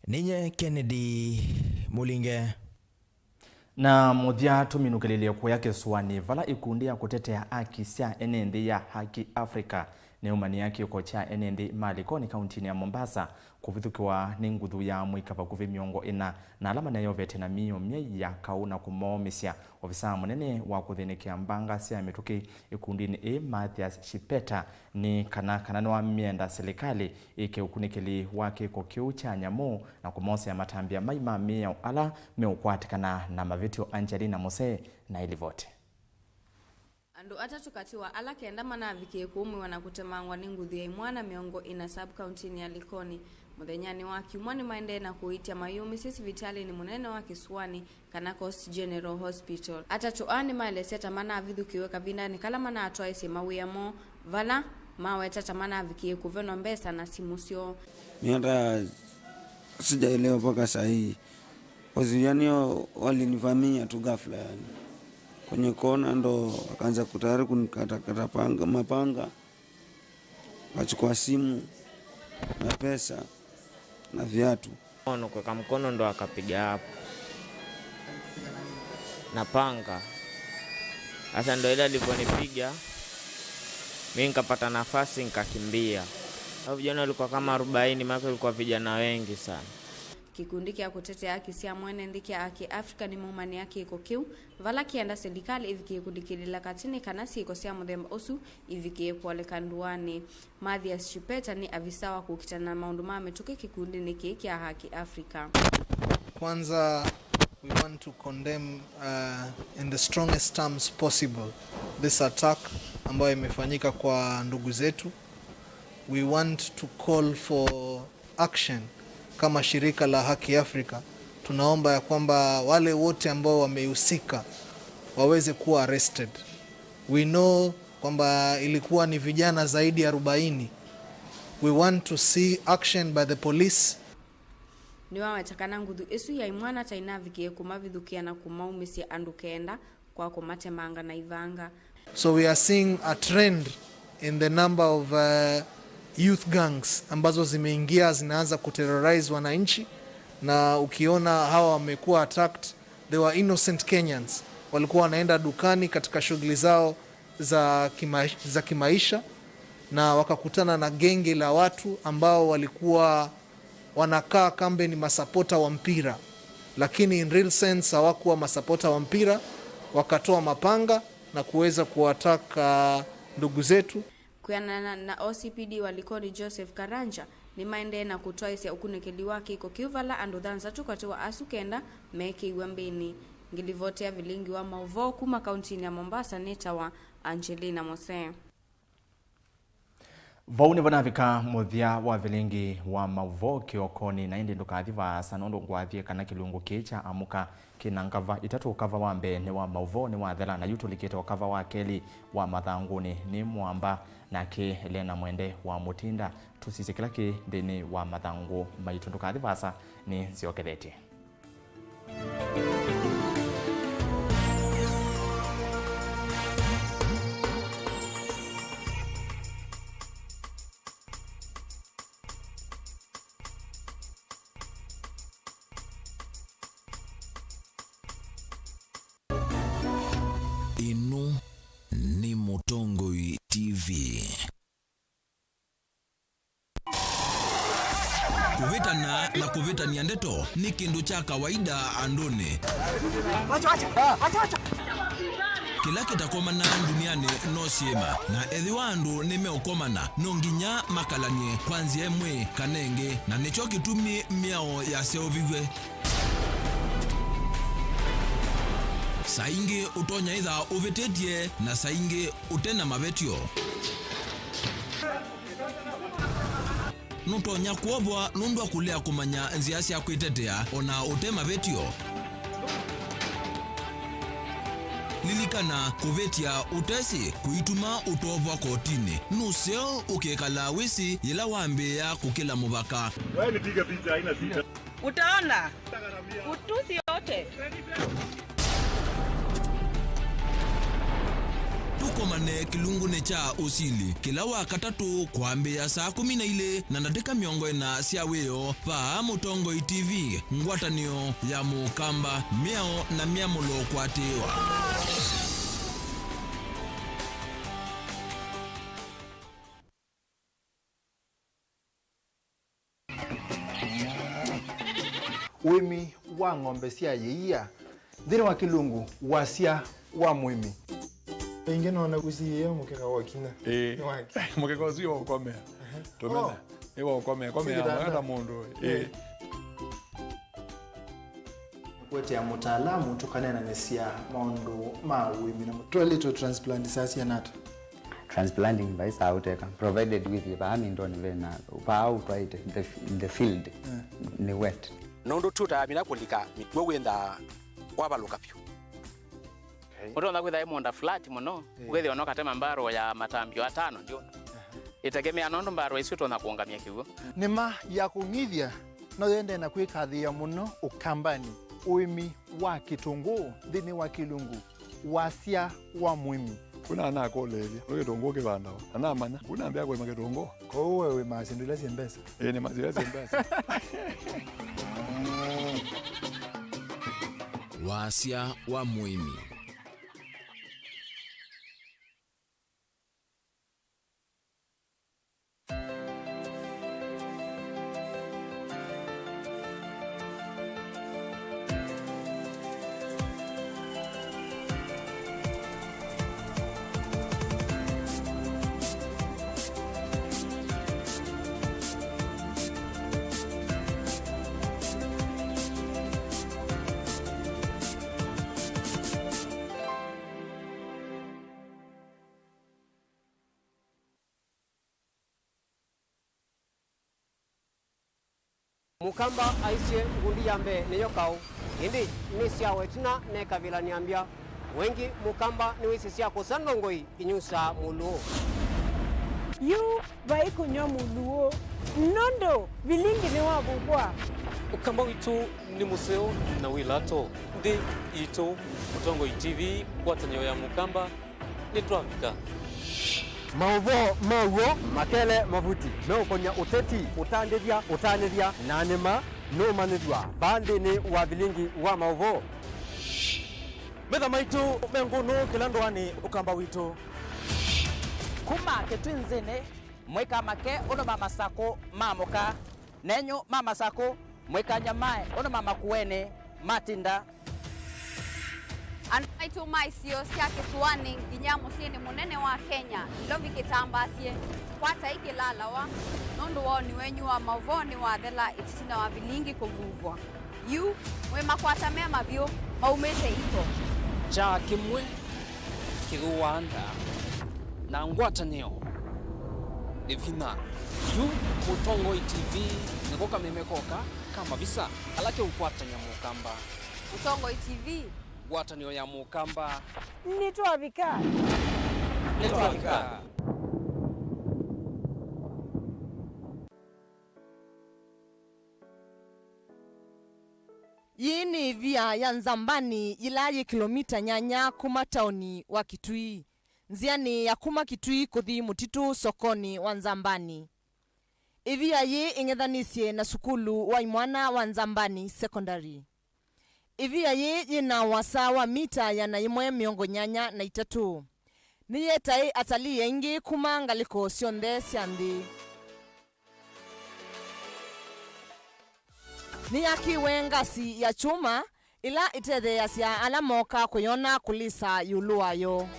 ninye Kennedy Mulinge. Na mũthya tũminũkĩlĩlye kũya kĩsũanĩ, vala ikundi ya kũtetea haki sya ene nthĩ ya Haki Africa nĩyũmanĩa kĩko kya ene nthĩ ma Likoni, kauntinĩ ya Mombasa, kũvithũkĩwa nĩ nguthu ya amũika vakuvĩ mĩongo ĩna na ala maneyovete na mĩio myai ya kaũ na kũmoomĩsya. Ovisaa mũnene wa kũthĩnĩkĩa mbanga sya mĩtũkĩ ĩkundinĩ ĩĩ, Mathias Shipeta, nĩ kana, kana nĩwamyenda silikalĩ ĩke ũkunĩkĩli wa kĩko kĩu kya nyamũ na kũmosea matambya mai ma mĩao ala meũkwatĩkana na mavĩtyo. Angelina Mose na ĩlivoti. Andũ atatũ katĩ wa ala kenda manavikie kũũmĩwa na kũtemangwa nĩ nguthu ya imwana mĩongo ĩna sub-kauntinĩ ya Likoni mũthenyanĩ wa Kyumwa nĩmaendee na kũĩtya mayũmĩsye sivitalĩnĩ mũnene wa kĩsũanĩ, kana Coast General Hospital. Atatũ aa nĩmaelesya ta manavithũkĩwe kavindanĩ kala manatwaĩsye mawĩa moo vala Maweta ta manavikie kũvenwa mbesa na simũ syoo. Mi hata sijaelewa mpaka saa hii. Kwa sababu yani, wao walinivamia tu ghafla yani. Kwenye kona ndo wakaanza kutayari kunikata kata panga, mapanga. Wakachukua simu na pesa na viatu. Ono kuweka mkono ndo akapiga hapo na panga. Sasa ndo ile alivyonipiga, mi nikapata nafasi nikakimbia. Hao vijana walikuwa kama arobaini, maana ilikuwa vijana wengi sana. Kĩkundi kya kũtetea haki sya mwene nthĩ kya Haki Africa nĩmaumanĩa kĩko kĩu, vala kĩenda silikalĩ ĩvikĩe kũlikĩlĩla katĩ nĩ kana syĩko sya mũthemba ũsu ivikĩe kwoleka ndũanĩ. Mathias Chipeta nĩ avisa wa kũkitana na maũndũ ma mĩtũkĩ kĩkundinĩ kĩĩ kya Haki Africa. Kwanza, we want to condemn, uh, in the strongest terms possible this attack ambayo imefanyika kwa ndugu zetu. We want to call for action. Kama shirika la Haki Africa, tunaomba ya kwamba wale wote ambao wamehusika waweze kuwa arrested. We know kwamba ilikuwa ni vijana zaidi ya arobaini. We want to see action by the police. Nĩwaweta kana nguthu ĩsu ya imwana ta inavikie kũmavithũkĩa na kũmaumĩsya andũ kenda kwa kũmatemanga na ivanga. So we are seeing a trend in the number of, uh, youth gangs ambazo zimeingia, zinaanza kuterrorize wananchi, na ukiona hawa wamekuwa attacked, they were innocent Kenyans, walikuwa wanaenda dukani katika shughuli zao za kima-, za kimaisha, na wakakutana na genge la watu ambao walikuwa wanakaa kambe ni masapota wa mpira, lakini in real sense hawakuwa masapota wa mpira, wakatoa mapanga na kuweza kuwataka ndugu zetu. Kwĩanana na O C P D wa Likoni Joseph Karanja, nĩmaendee na kũtwaĩsya ũkunĩkĩli wa kĩko kĩu vala andũ thanthatũ katĩ wa asu kenda meekĩiwe mbĩnĩ. Ngĩlivoti ya vilingi wa maũvoo kuma kauntinĩ ya Mombasa nĩtawa Angelina Mose. Vau nĩvo navika mũthya wa vilingi wa maũvoo kĩokonĩ, na ĩndĩ ndũkathi vaasa, nũndũ ngwathie kana kĩlungu kĩĩ kya Amũka kĩna ngava itatũ. Kava wa mbee nĩ wa maũvoo nĩwathela, na yu tũlikĩte o kava wa kelĩ wa Mathangũnĩ nĩ Mwamba, nake Lena Mwende wa Mũtinda. Tũsisye kĩla kĩ nthĩnĩ wa mathangũ maitũ. Ndũkathi vaasa, nĩnzyokethetye. Ĩno nĩ Mũtongoi T V. Kũvĩtana na kũvĩtany'a ndeto nĩ kĩndũ kya kawaida andũnĩ. Kĩla kĩtakomanaa ndunianĩ no syĩma, na ethĩwa andũ nĩmeũkomana, no nginya makalany'e kwa nzĩa ĩmwe kana ĩngĩ, na nĩkyo kĩtumi mĩao yaseũviw'e. Saa ingĩ ũtonya ĩtha ũvĩtĩtye, na saa ingĩ ũte na mavetyo. Nũtonya kwovwa nũndũ wa kũlea kũmanya nzĩa sya kwĩtetea o na ũte mavetyo. Lilikana, kũvĩtya ũtesĩ kũituma ũtovwa kotinĩ. Nũseo ũkĩkalaa wĩsĩ yĩla wambĩĩa kũkĩla mũvaka. Wewe nipige picha, haina shida. Utaona. Utusi yote. Tũkomane kĩlungunĩ kya ũsili kĩla wa katatũ kwambĩĩa saa kũmi na ilĩ na ndatĩka mĩongo ĩna sya wĩoo, vaa Mũtongoi T V, ngwatanĩo ya Mũkamba, mĩao na myamũlo kũatĩĩwa. Ũĩmi wa ng'ombe sya yĩia nthĩnĩ wa kĩlungu wasya wa mũĩmi. Ĩngĩ nona kũsiĩĩa mũkeka wa kinya. Ĩĩ. Nĩ wake. Mũkeka ũsu wa ũkomea. Tũmena. Oh. Nĩ wa ũkomea. Komea. Sitanda. Mwana mũndũ. Ĩĩ. Ĩĩ. Kũetea mũtaalamu tũkaneenanĩsya maũndũ ma ũĩmi na mũ-, twaĩlĩtwe transplant saa siana ata? Transplanting vai saa ũteka, provided wĩthĩe vaa mindonĩ vena, vaa ũtwaĩte, the f-, the field, eh, nĩ wet. Nũndũ tũtaamina kũlika mĩkw'ũ wĩnthaa wavalũka vyũ. Okay. Ũtonya kwĩtha ĩ mũũnda flat mũno, eh, ũkethĩwa no katema mbarũ ya matambio atano ndio. Aha. Ĩtegemea nũndũ mbarwa isu ĩtonya kũũngamya kĩw'ũ. Nĩma ya kũng'ithya no yĩendee na kwĩkathĩĩa mũno Ũkambanĩ, ũĩmi wa kĩtũngũũ nthĩnĩ wa kĩlungu wasya wa mũĩmi. Kuna anakũlĩĩlya, nĩ kĩtũngũũ kĩvandawa? Na namanya, kuna ambĩa kũĩma kĩtũngũũ. Kwoou we wĩmaa syĩndũ ila syĩ mbesa? Ĩĩ, nĩmaa syĩndũ ila syĩ mbesa. Wasya wa mũĩmi. Mũkamba aisye, ngundi ya mbee nĩyo kaũ, ĩndĩ nĩsyawa ĩtina mekavĩlanĩa mbya. Wengĩ Mũkamba nĩwĩsĩ sya kũsa ndongoi inyusaa mũlũũ. Yu vai kũnyw'a mũlũũ, nũndũ vilingi nĩwavuvwa. Ũkamba witũ nĩ mũseo na wĩ lato. Nthĩ itũ. Mũtongoi T V, ngwatanĩo ya Mũkamba. Nĩtwavika. Maũvoo ma w'o, makele, mavuti meũkony'a ũteti, ũtandĩthya, ũtanĩthya, na nĩma nũmanyĩthw'a vaa nthĩnĩ wa vilingi wa maũvoo. Metha maitũ me ngũnũ kĩla ndũanĩ Ũkamba witũ. Kuma Kĩtwinzĩnĩ, mũikamake ũndũ ma masakũ ma mũka. Nenyu ma masakũ, mũikanyamae ũndũ ma makuenĩ matinda. Andũ maitũ ma isio sya kĩsũanĩ nginya mũsyĩnĩ mũnene wa Kenya, Nairobi kĩtambaasye, kwatai kĩlalawa, nũndũ woni wenyu wa maũvoo nĩwathela ĩtina wa vilingi kũvuvwa. Yu, mwĩ makwata me mavyũ, maumĩte iko. Kyaa kĩmwe kĩthũaa nda, na ngwatanĩo nĩ vinya. Yu Mũtongoi T V nĩko kameme koka ka mavisa ala keũkwatany'a Mũkamba. Mũtongoi T V. Ngwatanĩo ya Mũkamba. Nĩtwavika. Nĩtwavika. Yĩĩ nĩ ĩvia ya Nzambani yĩla yĩ kĩlomita nyanya kuma taoni wa Kitui, nzĩanĩ ya kuma Kitui kũthi mũtitũ sokonĩ wa Nzambani. Ĩvia yĩĩ ĩng'ethanĩsye na sukulu wa imwana wa Nzambani Secondary. Ĩvia yĩĩ yĩna ũasa wa mita ĩana yĩmwe mĩongo nyanya na itatũ. Nĩyetae atalii aingĩ kuma ngalĩko syonthe sya nthĩ. Nĩyakĩwe ngasi ya kyũma ĩla ĩtetheeasya ala mooka kũyona kũlisa ĩũlũ wayo.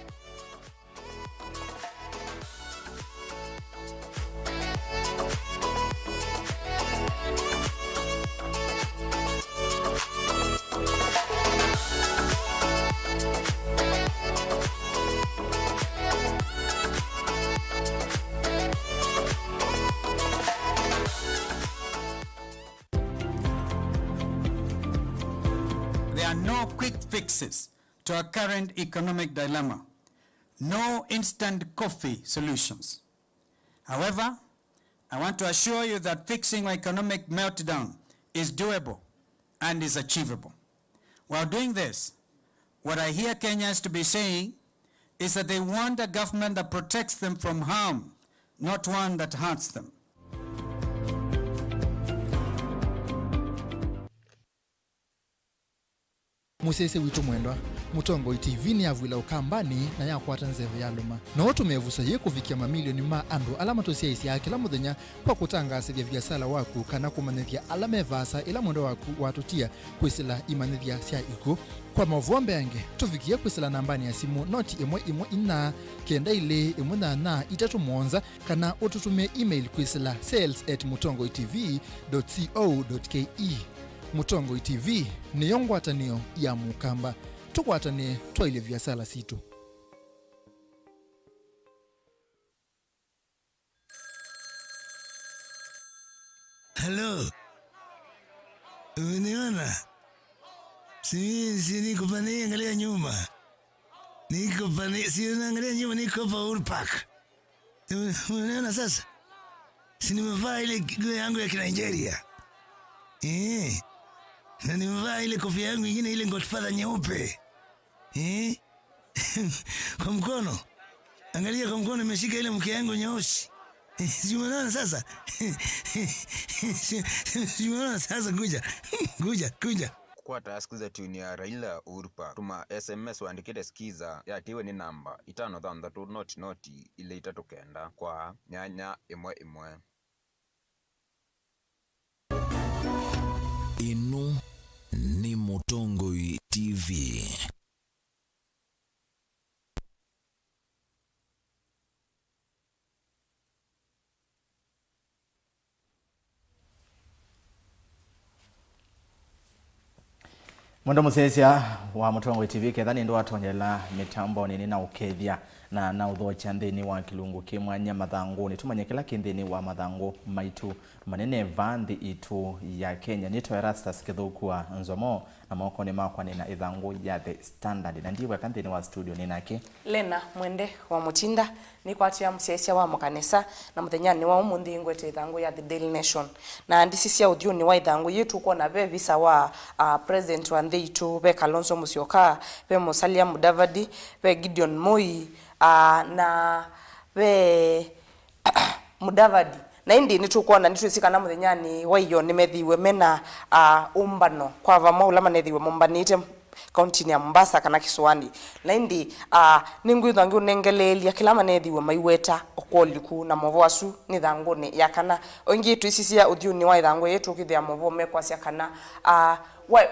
There are no quick fixes to our current economic dilemma, no instant coffee solutions. However, I want to assure you that fixing our economic meltdown is doable and is achievable. While doing this, what I hear Kenyans to be saying is that they want a government that protects them from harm, not one that hurts them. Mũsyaĩĩsya witũ mwendwa, Mũtongoi T V nĩyavw'ĩla Ũkambanĩ na yakwata nzeve yalũma. No ũtũmĩe ĩvuso yĩĩ kũvikĩa mamilioni ma andũ ala matũsyaĩĩsyaa kĩla mũthenya kwa kũtangaasĩthya viasala waku kana kũmanyĩthya ala me vaasa ĩla mwendwa waku watũtia kwĩsĩla imanyĩthya sya ikw'ũ. Kwa maũvoo mbeange, tũvikĩe kwĩsĩla nambanĩ ya simũ noti ĩmwe ĩmwe inya, kenda ilĩ ĩmwe nyanya itatũ mũonza, kana ũtũtũmĩe email kwĩsĩla sales at mũtongoi T V dot co dot K E. Mũtongoi T V nĩyo ngwatanĩo ya Mũkamba. Tũkwatanĩe twaĩlye viasala sitũ. Halo. Umeniona? Si, si niko pale, angalia nyuma. Niko pale, si unaangalia nyuma, niko hapa Uhuru Park. Umeona sasa? Si nimevaa ile nguo yangu ya Kinigeria. Eh. Na nimevaa ile kofia yangu ingine, ile Godfather nyeupe. Eh? Kwa mkono. Angalia, kwa mkono nimeshika ile mke yangu nyeusi. Si umeona sasa? Si umeona sasa? Kuja. Kuja, kuja. Kũkwata skiza tune ya Raila Uhuru Park, tũma S M S ũandĩkĩte skiza yatiwe nĩ namba itano thanthatũ noti noti ilĩ itatũ kenda kwa nyanya ĩmwe ĩmwe. Ĩno nĩ Mũtongoi T V. Mwendwa mũsyaĩĩsya wa Mũtongoi T V, ketha nĩ ndwatonyela mĩtambonĩ, nĩnaũkethya na naũthokya nthĩnĩ wa kĩlungu kĩ mwanya mathangũnĩ, tũmanye kĩla kĩ nthĩnĩ wa mathangũ maitũ manene vaa nthĩ itũ ya Kenya. Nĩtwa Erastus Kĩthũku wa Nzomo, na mokonĩ makwa nĩ na ĩthangũ ya The Standard, na ndiweka nthĩnĩ wa studio nĩ nake Lena Mwende wa Mũtinda. Nĩkwatĩa mũsyaĩĩsya wa mũkanisa, na mũthenyanĩ wa ũmũnthĩ ngwete ĩthangũ ya The Daily Nation. Na ndisisya ũthyũnĩ wa ĩthangũ yĩĩ tũkwona ve visa wa, ah, president wa nthĩ itũ, ve Kalonzo Musyoka, ve Musalia Mudavadi, ve Gideon Moi, ah, na ve Mudavadi. Na ĩndĩ nĩtũkwona, nĩtwĩsĩ kana mũthenyanĩ wa ĩyoo nĩmethiiwe mena, ah, ũmbano kwa vamwe ũla manethiiwe mombanĩte kauntinĩ ya Mombasa kana kĩsũanĩ. Na ĩndĩ, ah, nĩngwĩthwa ngĩũnengeleelya kĩla manethiiwe maiweta o kwa ũliku, na movoo asu nĩ ĩthangũnĩ ya kana. O ĩngĩ twĩsisya ũthyũnĩ wa ĩthangũ yĩĩ tũkĩthĩa movoo mekwasya kana, ah, wa,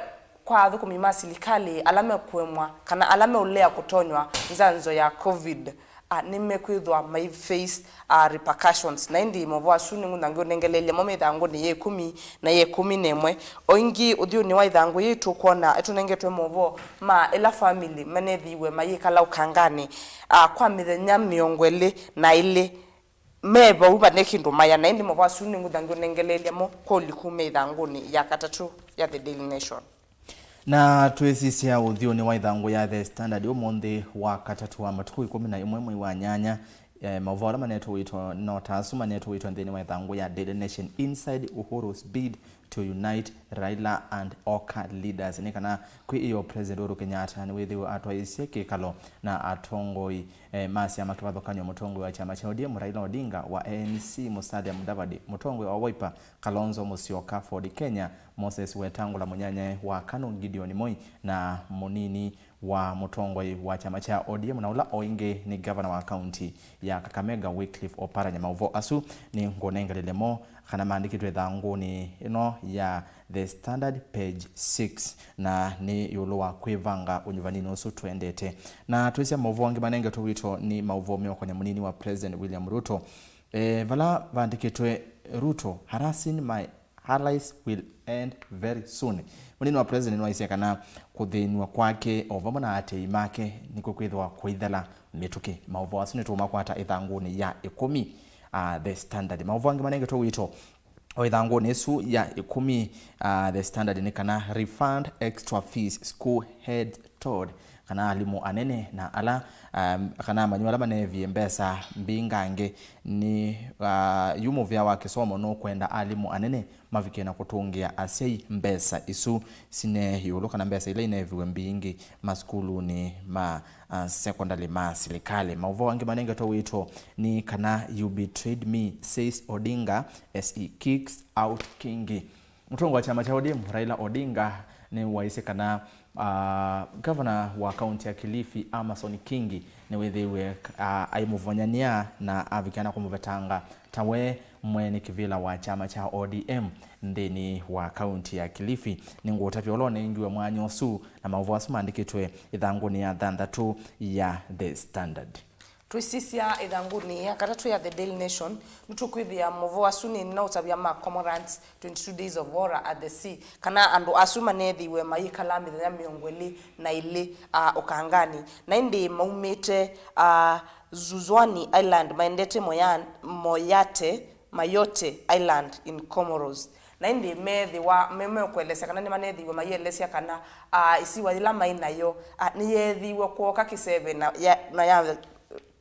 kwa athũkũmi ma silikalĩ ala mekũemwa kana ala meũlea kũtonywa nzanzo ya covid, ah, nĩmekwĩthwa mai face, ah, repercussions. Na ĩndĩ movoo asu nĩngwĩthwa ngĩũnengeleelya mo me ĩthangũnĩ ya ĩkũmi na ya ĩkũmi na ĩmwe. O ĩngĩ ũthyũnĩ wa ĩthangũ yĩĩ tũkwona ĩtũnengetwe movoo ma ĩla family manethiiwe mayĩkala ũkanganĩ, ah, kwa mĩthenya mĩongo ĩlĩ na ĩlĩ me vau vane kĩndũ maya. Na ĩndĩ movoo asu nĩngwĩthwa ngĩũnengeleelya mo kwa ũliku me ĩthangũnĩ ya katatũ ya The Daily Nation. Na twĩsisya ũthyũnĩ wa ĩthangũ ya The Standard ũmũnthĩ wa katatũ wa matukũ ĩkũmi na ĩmwe mwei wa nyanya, eh, maũvoo ala manetwe wĩto no ta asu manetwe wĩto nthĩnĩ wa ĩthangũ ya Daily Nation: Inside Uhuru's bid to unite Raila and Oka leaders. Nĩ kana kwĩ ĩyoo President Uhuru Kenyatta nĩwĩthĩwe atwaĩĩsye kĩkalo na atongoi, eh, ma syama kĩvathũkany'o, mũtongoi wa kyama kya O D M Raila Odinga, wa A N C Musalia Mudavadi, mũtongoi wa Wiper Kalonzo Musyoka, Ford Kenya Moses Wetangula, mũnyanyae wa KANU Gideon Moi, na mũnini wa mũtongoi wa kyama kya O D M na ũla o ĩngĩ nĩ ngavana wa kaunti ya Kakamega Wycliffe Oparanya. Maũvoo asu nĩngũnengelele mo kana maandĩkĩtwe ĩthangũnĩ ĩno ya The Standard page six, na nĩ ĩũlũ wa kwĩvanga ũnyuvaninĩ ũsu tũendete. Na twĩsya maũvoo angĩ manengetwe wĩto nĩ maũvoo meũkonya mũnini wa President William Ruto. E, vala vaandĩkĩtwe, "Ruto harassing my allies will end very soon." Mũnini wa president nĩwaisye kana kũthĩnw'a kwake o vamwe na aatĩĩi make nĩkwĩkwĩthĩwa kũithela mĩtũkĩ. Maũvoo asu nĩtũũmakwata ĩthangũnĩ ya ĩkũmi, ah, The Standard. Maũvoo angĩ manengetwe wĩto o ĩthangũnĩ ĩsu ya ĩkũmi, ah, The Standard nĩ kana, "Refund extra fees, school head told," kana alimũ anene na ala, um, kana amanyĩw'a ala maneevie mbesa mbingangĩ. Nĩ, uh, yu mũvĩa wa kĩsomo nũkwenda alimũ anene mavikie na kũtũngĩa asyai mbesa isu sine ĩũlũ, kana mbesa ila ineeviwe mbingĩ masukulunĩ ma, uh, sekondalĩ ma silikalĩ. Maũvoo angĩ manengetwe wĩto nĩ kana, "You betrayed me," says Odinga as he kicks out Kingi. Mũtongoi wa kyama kya O D M, Raila Odinga, nĩwaisye kana, ah, ngavana wa kaunti ya Kilifi, Amason Kingi, nĩwĩthĩiwe, ah, aimũvonyany'a na avikĩa na kũmũvetanga ta we mwene kĩvĩla wa kyama kya O D M nthĩnĩ wa kaunti ya Kilifi. Nĩngũũtavya ũla ũnengiwe mwanya ũsu, na maũvoo asu maandĩkĩtwe ĩthangũnĩ ya thanthatũ ya The Standard. Twĩsisya ĩthangũnĩ ya katatũ ya The Daily Nation, nĩtũkwĩthĩa maũvoo asu nĩ na ũtavya ma Cormorants twenty-two Days of Horror at the Sea, kana andũ asu maneethĩiwe mayĩkala mĩthenya mĩongo ĩlĩ na ĩlĩ, ah, ũkanganĩ. Na ĩndĩ maumĩte, ah, Zuzuani Island maendete Moya-, Moyate, Mayotte Island in Comoros. Na ĩndĩ meethĩwa, me-, mekũelesya kana nĩmaneethĩiwe mayĩelesya kana, ah, ĩsiwa yĩla maĩ nayo, ah, nĩyeethĩiwe kwooka kĩseve na ya, na ya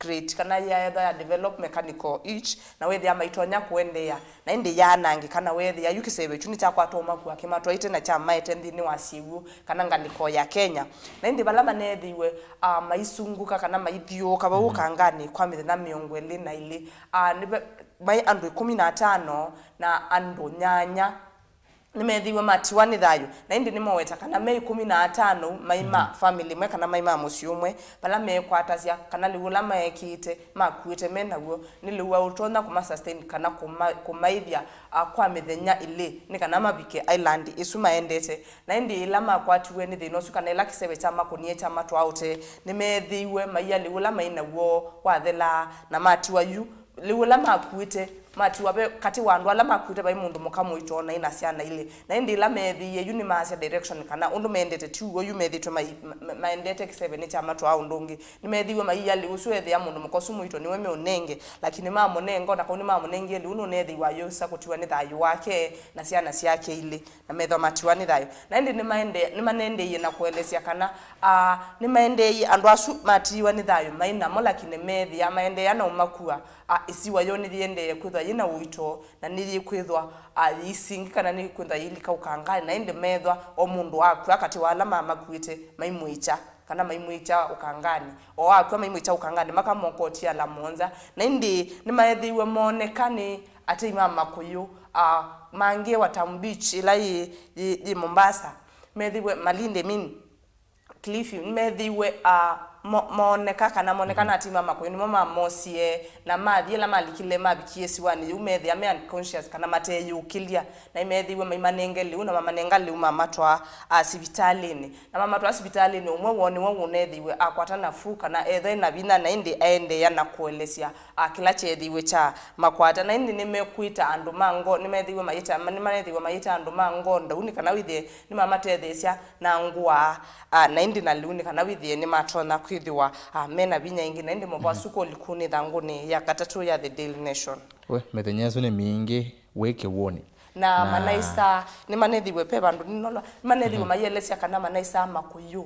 create kana yaethwa ya develop mechanical itch, na wethĩa maitonya kũendeea, na ĩndĩ yaanangĩka, na wethĩa yu kĩseve kyu nĩkyakwata ũmakua kĩmatwaĩte na kyamaete nthĩnĩ wa syĩw'ũ kana ngalĩko ya Kenya. Na ĩndĩ vala maneethĩiwe, ah, maisungũka kana maithiũũka vau ũkanganĩ kwa mĩthenya mĩongo ĩlĩ na ĩlĩ, ah, nĩve-, maĩ andũ ĩkũmi na atano na andũ nyanya nĩmeethĩiwe matiwa nĩ thayũ, na ĩndĩ nĩmoweta kana me ĩkũmi na atano maĩ ma family ĩmwe kana maĩ ma mũsyĩ ũmwe, vala meekwatasya kana lĩu ũla meekĩĩte makuĩte me naw'o nĩ lĩu wa ũtonya kũma sustain kana kũma-, kũmaĩthya, ah, kwa mĩthenya ĩlĩ nĩ kana mavike island ĩsu maendete. Na ĩndĩ ĩla makwatiwe nĩ thĩna ũsu kana ĩla kĩseve kyamakũnie kyamatwaa ũtee, nĩmeethĩiwe maia lĩu ũla maĩ naw'o wathelaa na matiwa yu. Lĩu ũla makuĩte, matiwa ve katĩ wa andũ ala makuĩte vai mũndũ mũka mũito na ina syana ilĩ. Na ĩndĩ ĩla meethĩie yu nĩmaasya direction kana ũndũ mendete ti w'o yu methĩtwe mai-, ma-, ma-, maendete kĩseve nĩkyamatwaa ũndũ ũngĩ. Nĩmeethĩiwe maiia lĩu ũsu ethĩa mũndũ mũka ũsu mũito nĩwe meũnenge, lakini mamũnenga, ona kau nĩmamũnengie lĩu nũneethĩiwa ayũsa kũtiwa nĩ thayũ wake na syana syake ilĩ. Na methwa matiwa nĩ thayũ. Na ĩndĩ nĩmaende-, nĩmanendeie na kũelesya kana, ah, nĩmaendeeie andũ asu matiiwa nĩ thayũ maĩ namo, lakini meethĩa maendeea na ũmakua, ah, ĩsiwa yoo nĩyĩendee kwĩthwa yĩ na ũito, na nĩyĩkwĩthwa, ah, yĩisingi kana nĩkwĩthwa yĩilika ũkanganĩ, na ĩndĩ meethwa o mũndũ akw'a katĩ wa ala mamakuĩte maimwĩkya, kana maimwĩkya ũkanganĩ. O akw'a maimwĩkya ũkanganĩ, makamokotia la mũonza. Na ĩndĩ nĩmaethĩiwe mooneka nĩ atei ma makũyũ, ah, mangĩ Watamu Beach ĩla yĩ, yĩ, yĩ Mombasa, methĩiwe Malindi, I mean, Kilifi, nĩmethĩiwe, ah, mo-, mooneka kana moneka na atei ma makũyũ, nĩmo mamosie, na mathi ĩla malikile mavikie ĩsiwanĩ yĩu, methĩa me unconscious kana mateyũkĩlya, na nĩmethĩiwe maimanenge lĩu, na mamanenga lĩu mamatwaa, ah, sivitalĩnĩ. Na mamatwaa sivitalĩnĩ, ũmwe woo nĩwe ũnethĩiwe akwata nafuu kana ethwa ena vinya, na ĩndĩ aendeea na kũelesya, ah, kĩla kyeethĩiwe kya makwata. Na ĩndĩ nĩmekwĩta andũ ma ngo-, nĩmeethĩiwe mayĩta, nĩmanethĩiwe mayĩta andũ ma ngoo ndau, nĩ kana wĩthĩe nĩmamatetheesya na ngũa, ah, na ĩndĩ na lĩu nĩ kana wĩthĩe nĩmatonya kwĩthĩwa, ah, mena vinya ĩngĩ. Na ĩndĩ mavoa sukũli kũnĩ ĩthangũnĩ ya katatũ ya The Daily Nation. We, mĩthenya ĩsu nĩ mingĩ wĩ kĩw'ũnĩ. Na, na manaisaa, nĩmanethĩiwe ve vandũ nĩnolwa, nĩmanethĩiwe maielesya kana manaisaa makũyũ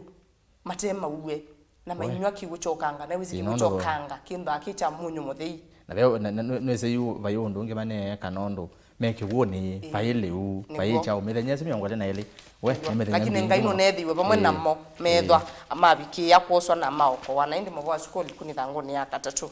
mate mauwe, na mainyw'a kĩw'ũ kya ũkanga, na wĩsĩ kĩw'ũ kya ũkanga kĩnthaa kĩ kya mũnyũ mũthei. Na ve, na, na, nĩ-, nĩwĩsĩ yu vai ũndũ ũngĩ maneeka nũndũ me kĩw'ũnĩ, vai lĩu, vai kyaũ, mĩthenya ĩsu mĩongo ĩlĩ na ĩlĩ. We, nĩ mĩthenya lakini Ngai nũneethĩiwe vamwe namo, meethwa mavikĩĩa kwoswa na maokowa, na ĩndĩ mavoa sukũli kũnĩ ĩthangũnĩ ya katatũ.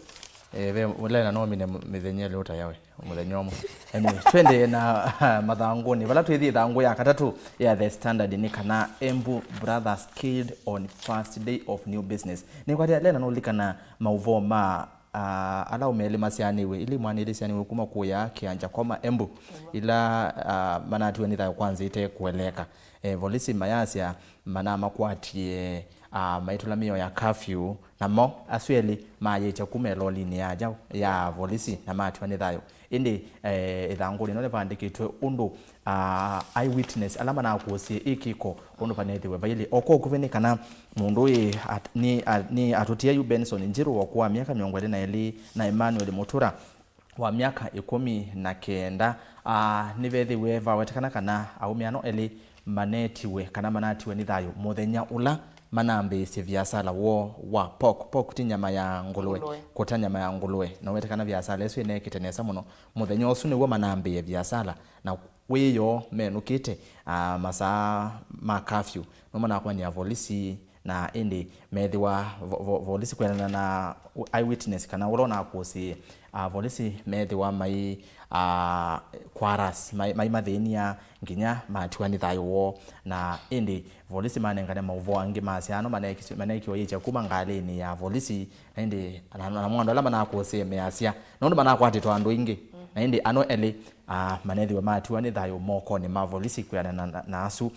Eh, ve, ũla na nomine mĩthenya ĩlĩ ũtaya we. Mũthenya ũmwe. Anyway, twende na mathangũnĩ. Vala twĩthi ĩthangũ ya katatũ ya The Standard nĩ kana Embu brothers killed on first day of new business. Nĩkwatĩ lena nũlikana maũvoo ma, ah, ala aũme elĩ masyaanĩw'e, ila imwana ilĩ syaanĩw'e kuma kũya Kĩanja Koma Embu, ila, ah, manatiwe nĩ thayũ kwa nzĩa ite kũeleeka. Eh, volisi mayasya manamakwatie, ah, maitũla mĩao ya curfew, namo asu elĩ mayĩtya kuma ĩlolinĩ ya njaũ ya volisi na matiwa nĩ thayũ. Ĩndĩ, eh, ĩthangũnĩ ĩno nĩvaandĩkĩtwe ũndũ, ah, eyewitness ala manakũsie ĩ kĩko ũndũ vanethĩwe vailĩ. O kwa ũkuvĩ nĩ kana mũndũ ũyũ at-, nĩ, a-, nĩ atũtia yu Benson Njiru wa ũkũũ wa myaka mĩongo ĩlĩ na ĩlĩ na Emmanuel Mutura wa myaka ĩkũmi na kenda, ah, nĩvethĩwe vawetekana kana aũme ano elĩ manetiwe kana manatiwe nĩ thayũ mũthenya ũla manambĩĩsye viasala woo wa pork. Pork ti nyama ya ngũlũe, ngũlũe. Kũta nyama ya ngũlũe. Na wetekana viasala ĩsu ĩneekĩte nesa mũno. Mũthenya ũsu nĩw'o manambĩĩe viasala, na wĩoo menũkĩte, ah, masaa ma curfew, nĩmo manakomania volisi, na ĩndĩ meethĩwa vo-, vo-, volisi kwĩanana na eyewitness kana ũla ũnakũsĩĩe, ah, volisi meethĩwa mai, ah, quarrels, mai, mai mathĩnia nginya matiwa nĩ thayũ woo, na ĩndĩ volisi manengane maũvoo angĩ masya ano maneekisyo-, maneekiwe yĩkya kuma ngalĩnĩ ya volisi, na ĩndĩ na, na, namo andũ ala manakũsĩĩe measya nũndũ manakwatĩtwe andũ aingĩ, na ĩndĩ ano elĩ, ah, manethĩwe matiwa nĩ thayũ mokonĩ ma volisi kwĩanana na, na, na asu.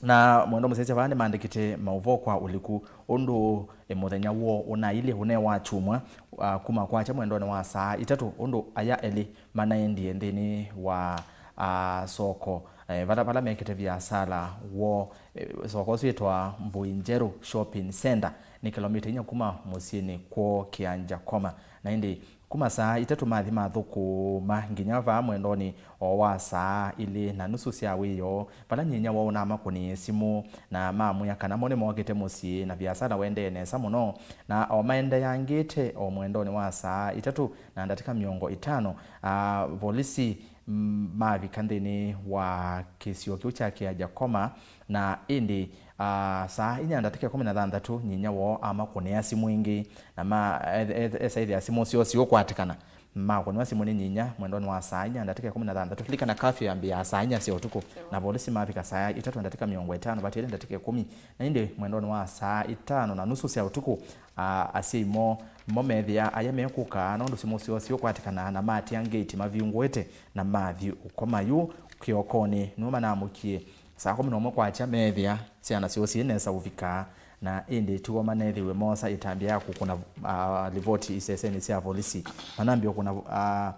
Na Mwendwa Mũsyaĩĩsya vaa nĩmaandĩkĩte maũvoo kwa ũliku ũndũ, e, mũthenya woo ũnailye ũne wa kyumwa, ah, kuma kwakya mwendonĩ wa saa itatũ ũndũ aya elĩ manaendie nthĩnĩ wa, ah, soko, eh, vala, vala mekĩte viasala woo, eh, soko ũsu wĩtwa Mbui Njeru Shopping Center, nĩ kĩlomita inya kuma mũsyĩnĩ kwoo Kĩanja Koma. Na ĩndĩ Kuma saa itatũ mathi mathũkũma nginya vaa mwendonĩ o wa saa ilĩ na nusu sya wĩoo, vala nyinya woo ũnamakũnĩie simũ na mamwĩa kana mo nĩmokĩte mũsyĩ na viasala ũendee nesa mũno. Na o maendeeangĩte o mwendonĩ wa saa itatũ na ndatĩka mĩongo ĩtano, a, volisi, mm, mavika nthĩnĩ wa kĩsio kĩu kya Kiajakoma, na ĩndĩ, a, saa inya ndatĩka ĩkũmi na thanthatũ nyinya woo amakũnĩa simũ ĩngĩ, na ma, e, e, esa ĩthĩa simũ syoo siũkwatĩkana. Makũnĩwa simũ nĩ nyinya mwendonĩ wa saa inya ndatĩka ĩkũmi na thanthatũ. Lilikana kafyu yambĩĩaa saa inya sya ũtukũ, na volisi mavika saa itatũ ndatĩka mĩongo ĩtano, vatiele ndatĩka ĩkũmi. Na ĩndĩ mwendonĩ wa saa itano na nusu sya ũtukũ, a, asyai moo mo meethĩa aya mekũka nũndũ simũ syoo siũkwatĩkana, na matia ngĩti mavingũĩte na mathi ũkoma. Yu kĩokonĩ nĩmo manamũkie saa kũmi na ũmwe kwakya, meethĩa syana syoo syĩ nesa ũvika, na ĩndĩ tiw'o maneethĩiwe moosa ĩtambya ya kũkũna, a, livoti isesenĩ sya volisi. Manambie kũkũna, a,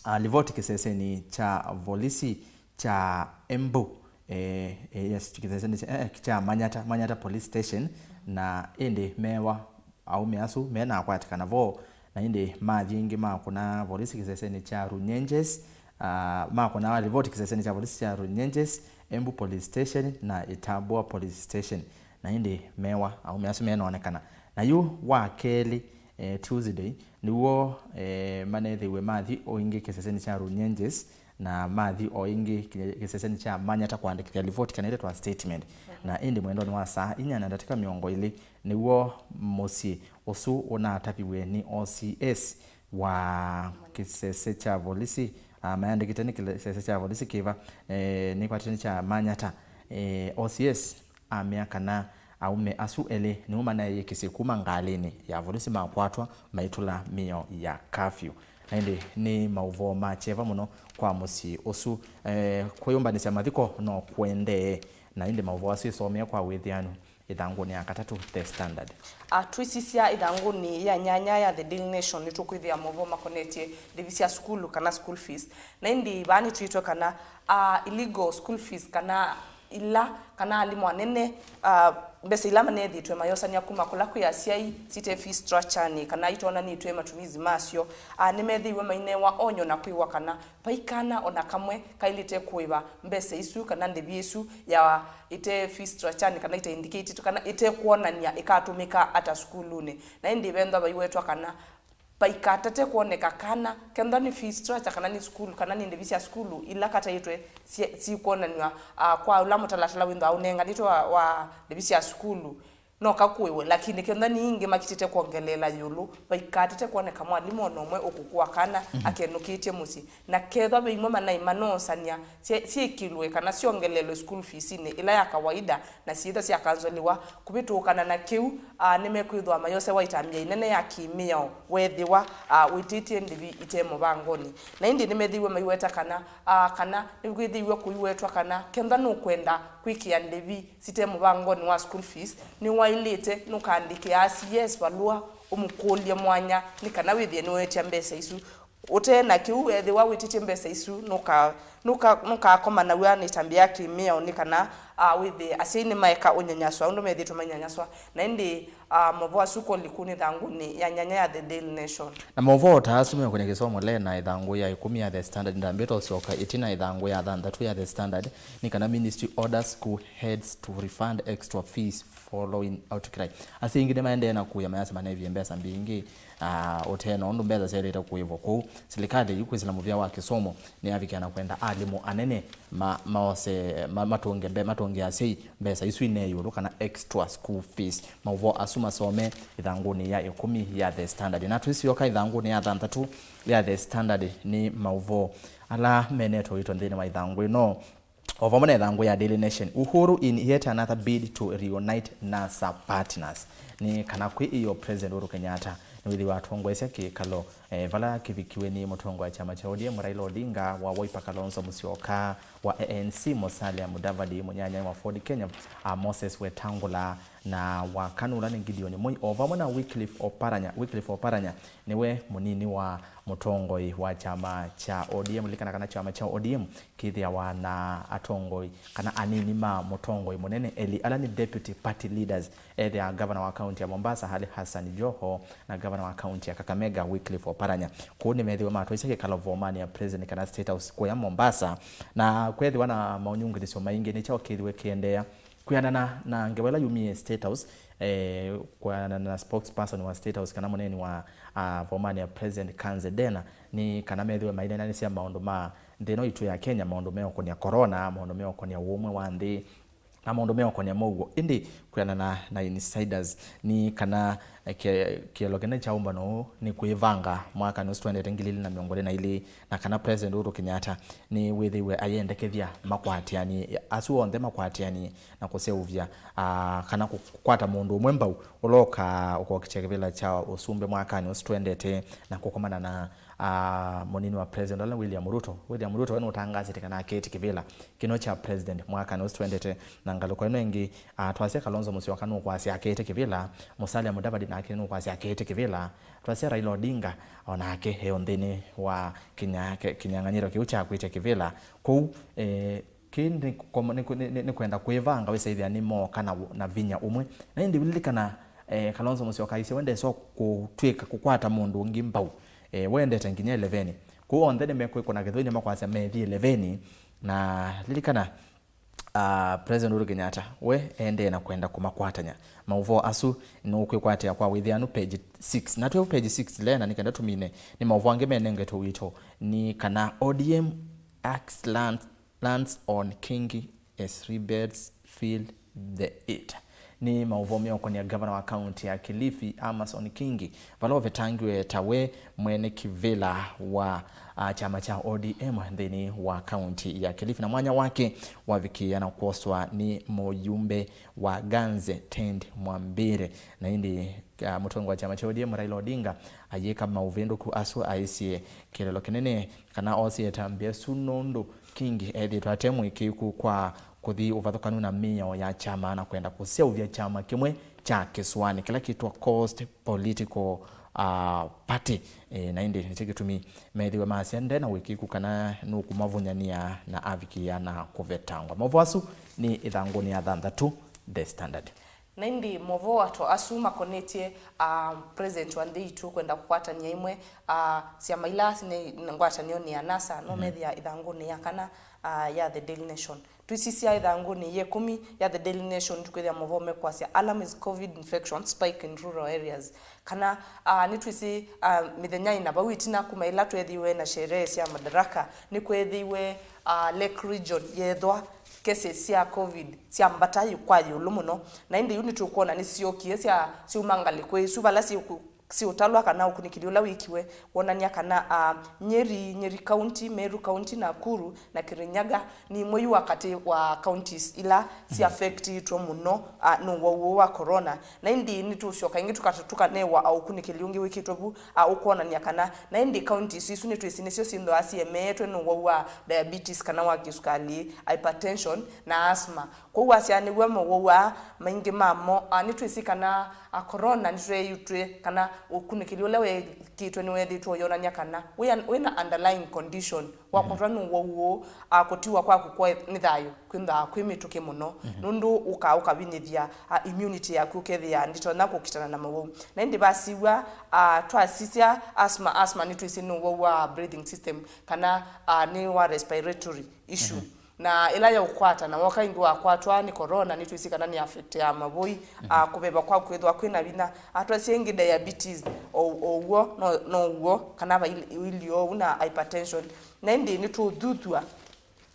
a, livoti kĩsesenĩ kya volisi kya Embu, eh, eh, yes, kĩsesenĩ kya, eh, kya Manyata, Manyata Police Station, na ĩndĩ meewa aũme asu menakwatĩkana vo, na ĩndĩ mathi ĩngĩ makũna volisi kĩsesenĩ kya Runyenjes, ah, makũna livoti kĩsesenĩ kya volisi kya Runyenjes, Embu Police Station, na Itabwa Police Station, na ĩndĩ meewa aũme asu menonekana. Na yu wa kelĩ, eh, Tuesday, nĩw'o, eh, maneethĩiwe mathi o ĩngĩ kĩsesenĩ kya Runyenjes, na mathi o ĩngĩ kĩ-, kĩsesenĩ kya Manyata kũandĩkĩthya livoti kana ĩtetwa statement. Na ĩndĩ mwendonĩ wa saa inya na ndatĩka mĩongo ĩlĩ, nĩw'o mũsyĩ ũsu ũnataviw'e nĩ O C S wa kĩsese kya volisi, ah, mayandĩkĩte nĩ kĩsese kya volisi kĩva, eh, nĩkwatĩte nĩ kya Manyata, eh, O C S amea kana aũme asu elĩ nĩmo manaeyĩkĩsye kuma ngalĩnĩ ya volisi makwatwa maitũla mĩao ya kafyu. Na ĩndĩ nĩ maũvoo ma kyeva mũno kwa mũsyĩ ũsu. Eh, kwĩyũmbanĩsya mathiko no kũendee, na ĩndĩ maũvoo asu ĩsomee kwa wĩthĩanu ĩthangũnĩ ya katatũ, The Standard. A, twĩsisya ĩthangũnĩ ya nyanya ya The Daily Nation, nĩtũkwĩthĩa maũvoo makonetye ndĩvi sya sukulu kana school fees. Na ĩndĩ vaa nĩtwĩtwe kana, a, illegal school fees kana ila, kana alimũ anene, a, mbesa ila maneethĩtwe mayosany'a kuma kũla kwĩ asyai site fee structure-nĩ kana itonanĩtw'e matumizi masyo, a, nĩmethĩiwe mainewa onyo na kwĩw'a kana vai kana o na kamwe kaĩlĩte kũĩva mbesa isu kana ndĩvi ĩsu ya ite fee structure-nĩ kana ite indicated kana ite kwonany'a ĩkatũmĩka ata sukulunĩ. Na ĩndĩ vethwa vaiwetwa kana vaikatate kwoneka kana kethwa nĩ fee structure kana nĩ sukulu kana nĩ ndĩvi sya sukulu ila kataĩtwe sye-, sikwonanw'a, ah, kwa ũla mũtalatala wĩthwa ũnenganĩtwe wa, wa ndĩvi sya sukulu, no kakũĩwe, lakini kethwa nĩ ingĩ makitĩte kwongeleela ĩũlũ, vaikatate kwoneka mwalimũ o na ũmwe ũkũkũa kana akenũkĩtye mũsyĩ. Na kethwa ve imwe manaĩ manoosany'a sye-, syĩkĩlwe kana syongelelwe school fees-inĩ ĩla ya kawaida, na syĩtha syakanzoliwa kũvĩtũkana na kĩu, a, nĩmekwĩthwa mayosewa ĩtambya ĩnene ya kĩ-mĩao weethĩwa, a, wĩtĩtye ndĩvi ite mũvangonĩ. Na ĩndĩ nĩmethĩiwe maiweta kana, a, kana nĩkwĩthĩiwe kũiwetwa kana kethwa nũkwenda kwĩkĩa ndĩvi site mũvangonĩ wa school fees, nĩwaĩlĩte nũkaandĩkĩa C S valũa ũmũkũlye mwanya nĩ kana wĩthĩe nĩweetya mbesa isu. Ũte na kĩu, ethĩwa wĩtĩtye mbesa isu, nũka-, nũka-, nũkakomana wĩa nĩ ĩtambya ya kĩ-mĩao nĩ kana, a, wĩthĩe asyai nĩmaeka ũnyanyaswa ũndũ methĩĩtwe mainyanyaswa. Na ĩndĩ, a, maũvoo asu kũlikũ nĩ ĩthangũnĩ ya nyanya ya The Daily Nation. Na maũvoo ta asu meũkũnĩa kĩsomo le na ĩthangũ ya ĩkũmi ya The Standard. Ndambĩte ũsyoka ĩtina ĩthangũ ya thanthatũ ya The Standard nĩ kana ministry orders school heads to refund extra fees following outcry. Asyai aingĩ nĩmaendee na kũĩa mayasya manevie mbesa mbingĩ, ah, ũtee na ũndũ mbesa syaĩlĩte kũĩvwa kũu. Silikalĩ yu kwĩsĩla mũvĩa wa kĩsomo nĩyavikĩa na kwenda alimũ anene ma-, maose, ma-, matũnge mbe-, matũnge asyai mbesa isu ine ĩũlũ kana extra school fees. Maũvoo asu masome ĩthangũnĩ ya ĩkũmi ya The Standard. Na twĩsyoka ĩthangũnĩ ya thanthatũ ya The Standard nĩ maũvoo ala menetwe ũito nthĩnĩ wa ĩthangũ ĩno. O vamwe na ĩthangũ ya Daily Nation, Uhuru in yet another bid to reunite NASA partners. Nĩ kana kwĩ ĩyo President Uhuru Kenyatta nĩwĩthĩwa atongoesya kĩkalo, eh, vala kĩvikiwe nĩ mũtongoi wa kyama kya O D M Raila Odinga, wa Wiper Kalonzo Musyoka, wa A N C Musalia Mudavadi, mũnyanyae wa Ford Kenya, a, Moses Wetangula, Na wa kana ũla nĩ Gideon Moi, o vamwe na Wycliffe Oparanya. Wycliffe Oparanya nĩwe mũnini wa mũtongoi wa kyama kya O D M. Lilikana kana kyama kya O D M kĩthĩawa na atongoi kana anini ma mũtongoi mũnene elĩ, ala nĩ deputy party leaders. Ethĩawa ngavana wa kaunti ya Mombasa, Ali Hassan Joho, na ngavana wa kaunti ya Kakamega, Wycliffe Oparanya. Kũu nĩmethĩwe matwaisye kĩkalo vomanĩ ya president kana State House kũya Mombasa, na kwethĩwa na maũnyunguthĩsyo maingĩ nĩ kyaũ kĩthĩwe kĩendeea. Kwĩanana na ngewa ĩla yumie State House, eh, kwĩanana na spokesperson wa State House kana mũneeni wa, ah, vomanĩ ya president Kanze Dena, nĩ kana methĩwe maineenanĩsya maũndũ ma nthĩ ĩno itũ ya Kenya, maũndũ meũkũnia corona, maũndũ meũkũnia ũũmwe wa nthĩ, na maũndũ meũkũnia mũuo. Ĩndĩ kwĩanana na insiders, nĩ kana, eh, kĩ-, kĩelo kĩnene kya ũmbano ũũ nĩ kwĩvanga mwakanĩ ũsu twendete ngili ilĩ na mĩongo ĩlĩ na ilĩ, na kana President Uhuru Kenyatta nĩwĩthĩiwe ayendekethya makwatĩanĩe, asu onthe makwatĩanĩe na kũseũvya, ah, kana kũ-, kũkwata mũndũ ũmwe mbau ũla ũka-, ũkokitya kĩvĩla kya ũsumbĩ mwakanĩ ũsu twendete na kũkomana na, ah, mũnini wa President ũla William Ruto. William Ruto we nũtangaasĩte kana akĩĩtĩ kĩvĩla kĩno kya President mwakanĩ ũsu twendete. Na ngalĩko ĩno ĩngĩ, ah, twasya Kalonzo Musyoka nũkwasya akĩĩtĩ kĩvĩla, Musalia Mudavadi nake nũkwasya akĩĩtĩ kĩvĩla, twasya Raila Odinga o nake e o nthĩnĩ wa kĩnya-, kĩ-, kĩnyang'anyĩro kĩu kya kwĩtya kĩvĩla. Kwoou, eh, kĩĩ nĩ kũkoma-, nĩ kũ-, nĩ, nĩ, nĩ kwenda kwĩvanga wĩsaĩthĩa nĩmooka na, na vinya ũmwe. Na ĩndĩ lilikana, eh, Kalonzo Musyoka aisye we ndesa kũtw'ĩka kũkwata mũndũ ũngĩ mbau. Eh, we endete nginya ĩleveni. Kwoou onthe nĩmekwĩkũna kĩthũi nĩmakwasya methie ĩleveni, na lilikana, ah, President Uhuru Kenyatta we endee na kwenda kũmakwatany'a. Maũvoo asu nũkwĩkwatĩa kwa wĩthĩanu page six. Na twĩ page six lena nĩ kenda tũmine, nĩ maũvoo angĩ menengetwe wito nĩ kana O D M acts lands, lands on Kingi as rebels feel the heat. Nĩ maũvoo meũkũnia ngavana wa kaunti ya Kilifi, Amason Kingi, vala ũvetangiwe ta we mwene kĩvĩla wa, ah, kyama kya O D M nthĩnĩ wa kaunti ya Kilifi, na mwanya wake wavikĩĩa na kwoswa nĩ mũyumbe wa Ganze, Ted Mwambire. Na ĩndĩ, ah, mũtongoi wa kyama kya O D M, Raila Odinga, ayĩka maũvĩndũku asu aisye kĩlelo kĩnene kana oosie ĩtambya ĩsu nũndũ Kingi ethĩĩtwe ate mũĩkĩĩku kwa kũthi ũvathũkanu na mĩao ya kyama na kwenda kũseũvya kyama kĩmwe kya kĩsũanĩ kĩla kĩtwa Coast Political, ah, Party. E, na ĩndĩ nĩkyo kĩtumi methĩwe masya nde na ũĩkĩĩku kana nũkũmavũnyanĩa na avikĩĩa na kũvetangwa. Maũvoo asu nĩ ĩthangũnĩ ya thanthatũ, The Standard. Na ĩndĩ maũvoo ta asu makonetye, ah, president wa nthĩ itũ kwenda kũkwatany'a imwe, ah, syama ila syĩ ngwatanĩonĩ ya NASA, no methĩa ĩthangũnĩ ya kana, ah, ya The Daily Nation. Twisisya ĩthangũnĩ ya ĩkũmi ya The Daily Nation, tũkwĩthĩa maũvoo mekwasya, "Alarm is covid infection spike in rural areas." Kana, ah, nĩtwĩsĩ, ah, mĩthenya ĩna vau ĩtina kuma ĩla tweethĩiwe na sherehe sya Madaraka, nĩkweethĩiwe, ah, Lake Region yeethwa cases sya covid syambata ĩ-, kwa ĩũlũ mũno. Na ĩndĩ yu nĩtũkwona nĩsyookie sya, syauma ngalĩko ĩsu vala syĩ ku-, siũtalwa kana ũkunĩkĩli ũla wĩkiwe wonany'a kana, ah, Nyeri, Nyeri County, Meru County, Nakuru na Kirinyaga nĩ imwe yu wa katĩ wa counties ila si affectĩtwe mũno, ah, nĩ ũwau ũũ wa corona. Na ĩndĩ nĩtũsyoka ĩngĩ tũka-, tũkanewa, ah, ũkunĩkĩli ũngĩ wĩkĩtwe vu, ah, ũkwonany'a kana na ĩndĩ counties isu nĩtwĩsĩ nĩsyo syĩthĩawa siemeetwe nĩ ũwau wa diabetes kana wa kĩsukalĩ, hypertension na asthma. Kwoou asya nĩw'o mowau aa maingĩ mamo, ah, nĩtwĩsĩ kana, ah, corona nĩtweeyĩtw'e kana ũkunĩkĩli ũla wekĩtwe nĩweethĩĩtwe ũyonany'a kana wĩ an-, wĩna underlying condition. Wakwatwa nĩ ũwau ũũ, ah, kũtiwa kwaku kwa nĩ thayũ kwĩthĩawa kwĩ mĩtũkĩ mũno, nũndũ ũka-, ũkavinyĩthya, ah, immunity yaku, ũkethĩa ndĩtonya kũkitana na mawau. Na ĩndĩ vasiw'a, ah, twasisya asthma, asthma nĩtwĩsĩ nĩ ũwau wa breathing system kana, ah, nĩ wa respiratory issue. Na ĩla yaũkwata, na woka ĩngĩ wakwatwa nĩ corona, nĩtwĩsĩ kana nĩ affectĩaa mavũi, ah, kũveva kwaku kwĩthĩwa kwĩna vinya. Ah, twasya ĩngĩ diabetes, o, o w'o, no, no w'o, kana vai ilio ũu na hypertension. Na ĩndĩ nĩtũũthuthw'a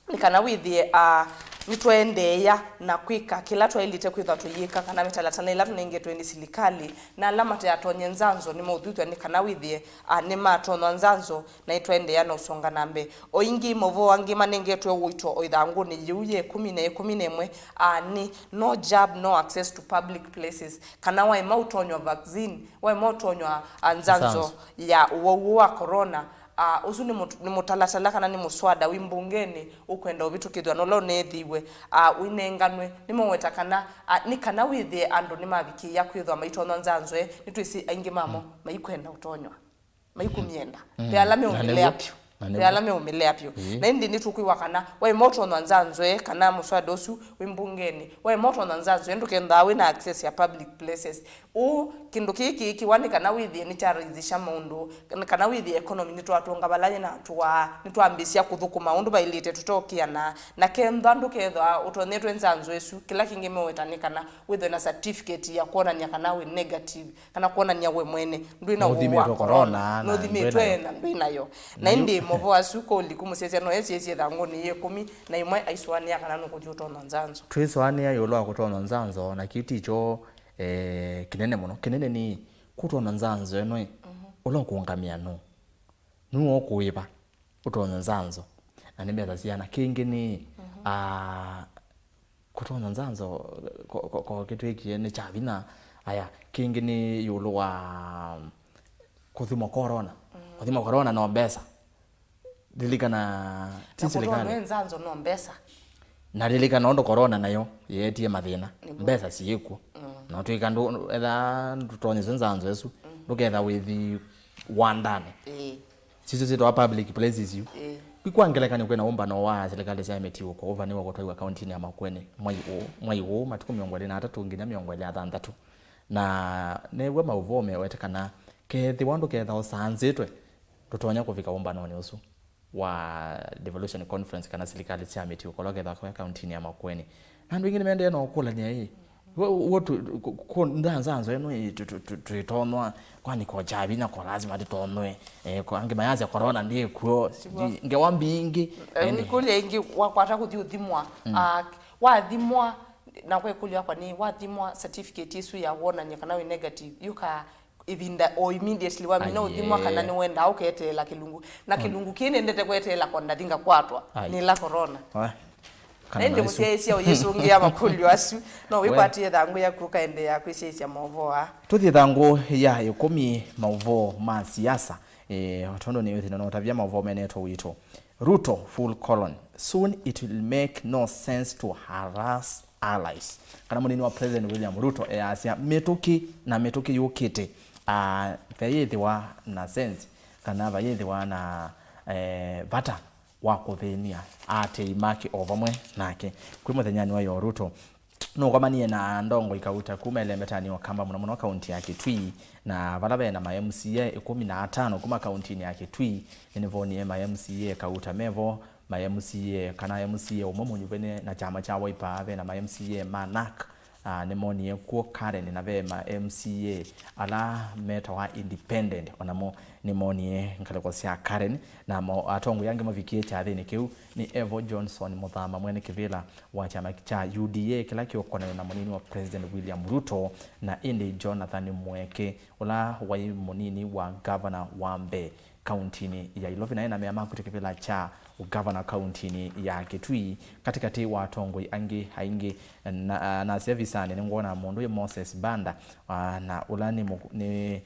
nĩ kana wĩthĩe, ah, nĩtwaendeea na kwĩka kĩla twaĩlĩte kwĩthwa tũyĩka, kana mĩtalatala ĩla tũnengetwe nĩ silikalĩ, na ala matatonye nzanzo nĩmaũthuthw'a nĩ kana wĩthĩe, ah, nĩmatonywa nzanzo, na nĩtwaendeea na ũsonga na mbee. O ĩngĩ, maũvoo angĩ manengetwe ũito o ĩthangũnĩ yĩu ya ĩkũmi na ĩkũmi na ĩmwe, ah, nĩ no jab, no access to public places, kana waema ũtonywa vaccine, waema ũtonywa, ah, nzanzo ya, nzanzo ya ũwau ũũ wa corona, Ah, ũsu nĩ mũt-, nĩ mũtalatala kana nĩ mũswada wĩ mbungenĩ ũkwenda ũvĩtũkĩthw'a na ũla ũneethĩiwe, ah, ũinenganwe. Nĩmaweta kana, ah, nĩ kana wĩthĩe andũ nĩmavikĩĩa kwĩthwa maitonywa nzanzoe, nĩtwĩsĩ aingĩ mamo maikwenda ũtonywa, maikũmyenda. Mm. Ve ala Na meũmĩlea nĩw'o. Vyũ. Na Ve nĩw'o. Ala meũmĩlea vyũ. Ĩĩ. Na ĩndĩ nĩtũkwĩwa kana waĩma ũtonywa nzanzoe kana mũswada ũsu wĩ mbungenĩ, waĩma ũtonywa nzanzoe ndũkenthaa wĩ na access ya public places. Ũu, kĩndũ kĩĩ kĩĩkĩwa nĩ kana wĩthĩe nĩkyaraisisha maũndũ, nĩ kana wĩthĩe economy nĩtwatũnga vala yĩnatũaa, nĩtwambĩĩsya kũthũkũma ũndũ vaĩlĩte tũteũkĩanaa. Na kethwa ndũkethwa ũtonyetwe nzanzo ĩsu, kĩla kĩngĩ meweta nĩ kana wĩthwe na certificate ya kwonany'a kana wĩ negative, kana kwonany'a we mwene ndwĩ na ũwau wa Nũthimĩtwe corona, corona, na nũthimĩtwe ndwĩ nayo. Na ndwĩ nayo. Na Na yu- ĩndĩ maũvoo asu kwa ũliku mũsyaĩĩsya no esyaĩĩsye ĩthangũnĩ yĩ ĩkũmi na ĩmwe aisũanĩa kana nũkũthi ũtonywa nzanzo. Twĩsũanĩa ĩũlũ wa kũtonywa nzanzo, na kĩu ti kyo, eh, kĩnene mũno. Kĩnene nĩ kũtonywa nzanzo ĩno ĩ, ũla ũkũũngamĩa nũũ? Nũũ ũkũĩva ũtonywa nzanzo? Na nĩ mbesa siana? Kĩngĩ nĩ, ah, kũtonywa nzanzo ko, ko, ko kĩtwĩkie nĩ kya vinya. Aya, kĩngĩ nĩ ĩũlũ wa kũthimwa corona. Kũthimwa corona no mbesa. Lilikana, ti Na kũtonywa silikalĩ. Nzanzo no mbesa. Na lilikana ũndũ corona nayo yeetie mathĩna. Nĩguo. Mbesa syĩkw'o. Mm. No twĩka ndũ, etha ndũtonyeswe nzanzo ĩsu, ndũketha wĩthi wandanĩ. Ĩĩ. Sisyo syĩtawa public places yu. Ĩĩ. Kwa ngelekany'o, kwĩna ũmbano wa silikalĩ sya mĩtiũko ũvanĩwe kũtwaiwa kauntinĩ ya Makueni mwai ũũ, mwai ũũ, matukũ mĩongo ĩlĩ na atatũ nginya mĩongo ĩlĩ na thanthatũ. Na new'a maũvoo mewete kana kethĩwa ndũketha ũsanzĩtwe, ndũtonya kũvika ũmbanonĩ ũsu wa devolution conference kana silikalĩ sya mĩtiũko ũla ũkethwa kwa kauntinĩ ya Makueni. Na andũ aingĩ nĩmaendee na ũkũlany'a ĩ, W'o, w'o tu, ku, ku, nzanzo ĩno ĩ, tu, tu, tu, twĩtonywa, kwani ko kya vinya ko lazima tũtonywe? Eh, ko, angĩ mayasya corona ndĩkw'o, sijui, ngewa mbingĩ. Eh, ĩndĩ ĩkũlyo ĩngĩ wakwata kũthi ũthimwa. Mm. Ah, wathimwa, na kwa ĩkũlyo yakwa nĩ, wathimwa certificate ĩsu ya wonany'a kana wĩ negative, yũka ĩvinda o immediately wamina ũthimwa kana nĩwendaa ũketeela kĩlungu. Na kĩlungu kĩĩ nĩendete kweteela kwa ndathi ngakwatwa nĩ ĩla corona. Aye. Na ĩndĩ mũsyaĩĩsya ũyĩsũngĩa makũlyo asu, no wĩkwatie ĩthangũ yaku ũkaendeea kwĩsyaĩĩsya maũvoo aa. Tũthi ĩthangũ ya ĩkũmi, maũvoo ma siasa. Eh, o tondũ nĩ wĩthina no ũtavya maũvoo menetwe witũ. Ruto, full colon. Soon it will make no sense to harass allies. Kana mũnini wa President William Ruto easya mĩtũkĩ na mĩtũkĩ yũkĩte, ah, vayĩthĩwa na sense, kana vayĩthĩwa na, eh, vata wa kũthĩny'a aatĩĩi make o vamwe nake. Kwĩ mũthenyanĩ wa ĩoo, Ruto nũkomanie na ndongoi kauta kuma ĩlembetanĩ ya Ũkamba, mũno mũno kaunti ya Kitui, na vala ve na ma M C A ĩkũmi na atano kuma kauntinĩ ya Kitui. Nĩnĩvonie ma M C A kauta mevo, ma M C A, kana M C A ũmwe mũnyuvene na kyama kya Wiper, ve na ma M C A ma narc, ah, nĩmonie kw'o Karen, na ve ma M C A ala metawa independent, onamo nĩmonie ngalĩko sya Karen, na mo-, atongoi angĩ mavikie kyathĩnĩ kĩu nĩ Evo Johnson Mũthama, mwene kĩvĩla wa kyama kya U D A kĩla kĩũkonana na mũnini wa President William Ruto, na ĩndĩ Jonathan Mweke, ũla waĩ mũnini wa ngavana wa mbee kauntinĩ ya Ilovi, na ena mea ma kwĩtya kĩvĩla kya ũgavana kauntinĩ ya Kitui, katĩkatĩ wa atongoi angĩ aingĩ. Na, na asevisanĩ nĩngwona mũndũ wĩ Moses Banda, ah, na ũla nĩ mũ-, nĩ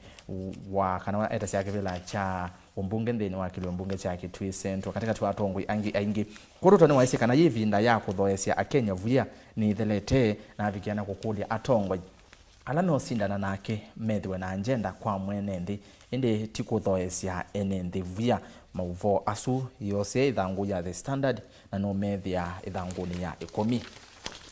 wa, kana ũla etasya kĩvĩla kya ũmbunge nthĩnĩ wa kĩlio mbunge kya Kitui Central, katĩkatĩ wa atongoi angĩ aingĩ. Kwoou Ruto nĩwaisye kana yĩ ĩvinda ya kũthoesya Akenya vũya nĩĩthelete, na avikĩa na kũkũlya atongoi ala meũsindana nake methĩwe na agenda kwa mwene nthĩ, ĩndĩ ti kũthoesya ene nthĩ vũya. Maũvoo asu yĩosee ĩthangũ ya The Standard, na nũmethĩa ĩthangũnĩ ya ĩkũmi.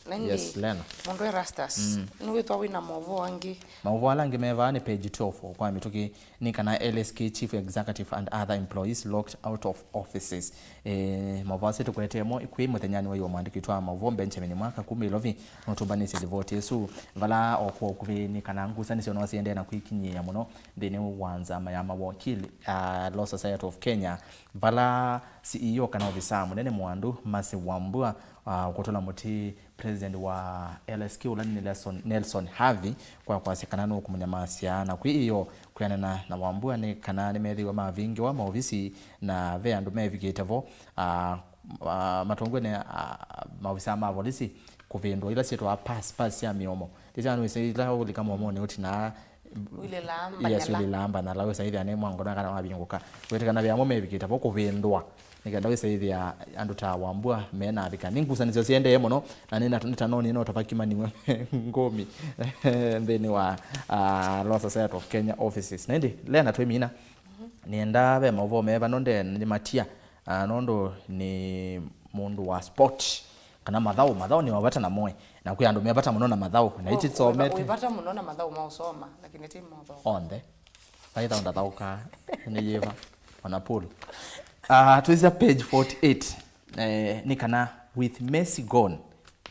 Na ĩndĩ, yes, Lena. Mũndũ Erastus, mm, nĩwĩthwa wĩna maũvoo angĩ? Maũvoo ala angĩ me vaa nĩ page twelve kwa mĩtũkĩ, nĩ kana L S K chief executive and other employees locked out of offices. E, maũvoo asu tũkwetee mo kwĩ mũthenyanĩ wa ĩoo, mwandĩkĩtwa wa maũvoo Benjamin Mwaka kuma Ilovi nũtũmbanĩsye livoti ĩsu, vala o kwa ũkuvĩ nĩ kana ngusanĩsyo no siendee na kwĩkinyĩĩa mũno nthĩnĩ wa nzama ya mawokili, ah, Law Society of Kenya, vala C E O kana ovisaa mũnene mwandu Mercy Wambua, ah, ũkũtũla mũtĩ President wa L S K ũla nĩ Nelson, Nelson Havi, kwa kwasya kana nũkũmũnyamasya. Na kwĩ ĩoo, kwĩanana na Wambua nĩ kana nĩmethĩiwe mavingĩwa maovisi na ve andũ mevikĩte vo, ah, ah, matongwe nĩ, ah, maovisa ma volisi kũvĩndũa ila syĩtawa pass, pass sya mĩomo. Ĩla nĩwĩsĩ ila ũlika mũomonĩ ũtinaa Wililaa Mbanyala. Yes, Wililaa Mbanyala, wĩsaĩthĩa nĩ mwango na kana wavingũka. Wĩtĩkana ve amwe mevikĩte vo kũvĩndũa. Nĩ kenda wĩsaĩthĩa andũ ta Wambua me na avika. Nĩ ngusanĩsyo siendee mũno, na nĩ na, nĩ ta noni no tavakimaniwe ngũmi nthĩnĩ wa, ah, Law Society of Kenya offices. Na ĩndĩ, Lena twĩmina. Nĩenda ve maũvoo me vano ndee nĩmatia, ah, nũndũ nĩ mũndũ wa sport, kana mathaũ. Mathaũ nĩ wa vata na moe, na kwĩ andũ me vata mũno na mathaũ, na ĩtĩsomete. Wĩ vata mũno na mathaũ ma ũsoma, lakini ti mothaũ onthe. Vai thaũ ndathaũkaa, nĩ yĩva, ona pool. Ah, twĩsya page forty-eight, eh, nĩ kana, "With Messi gone,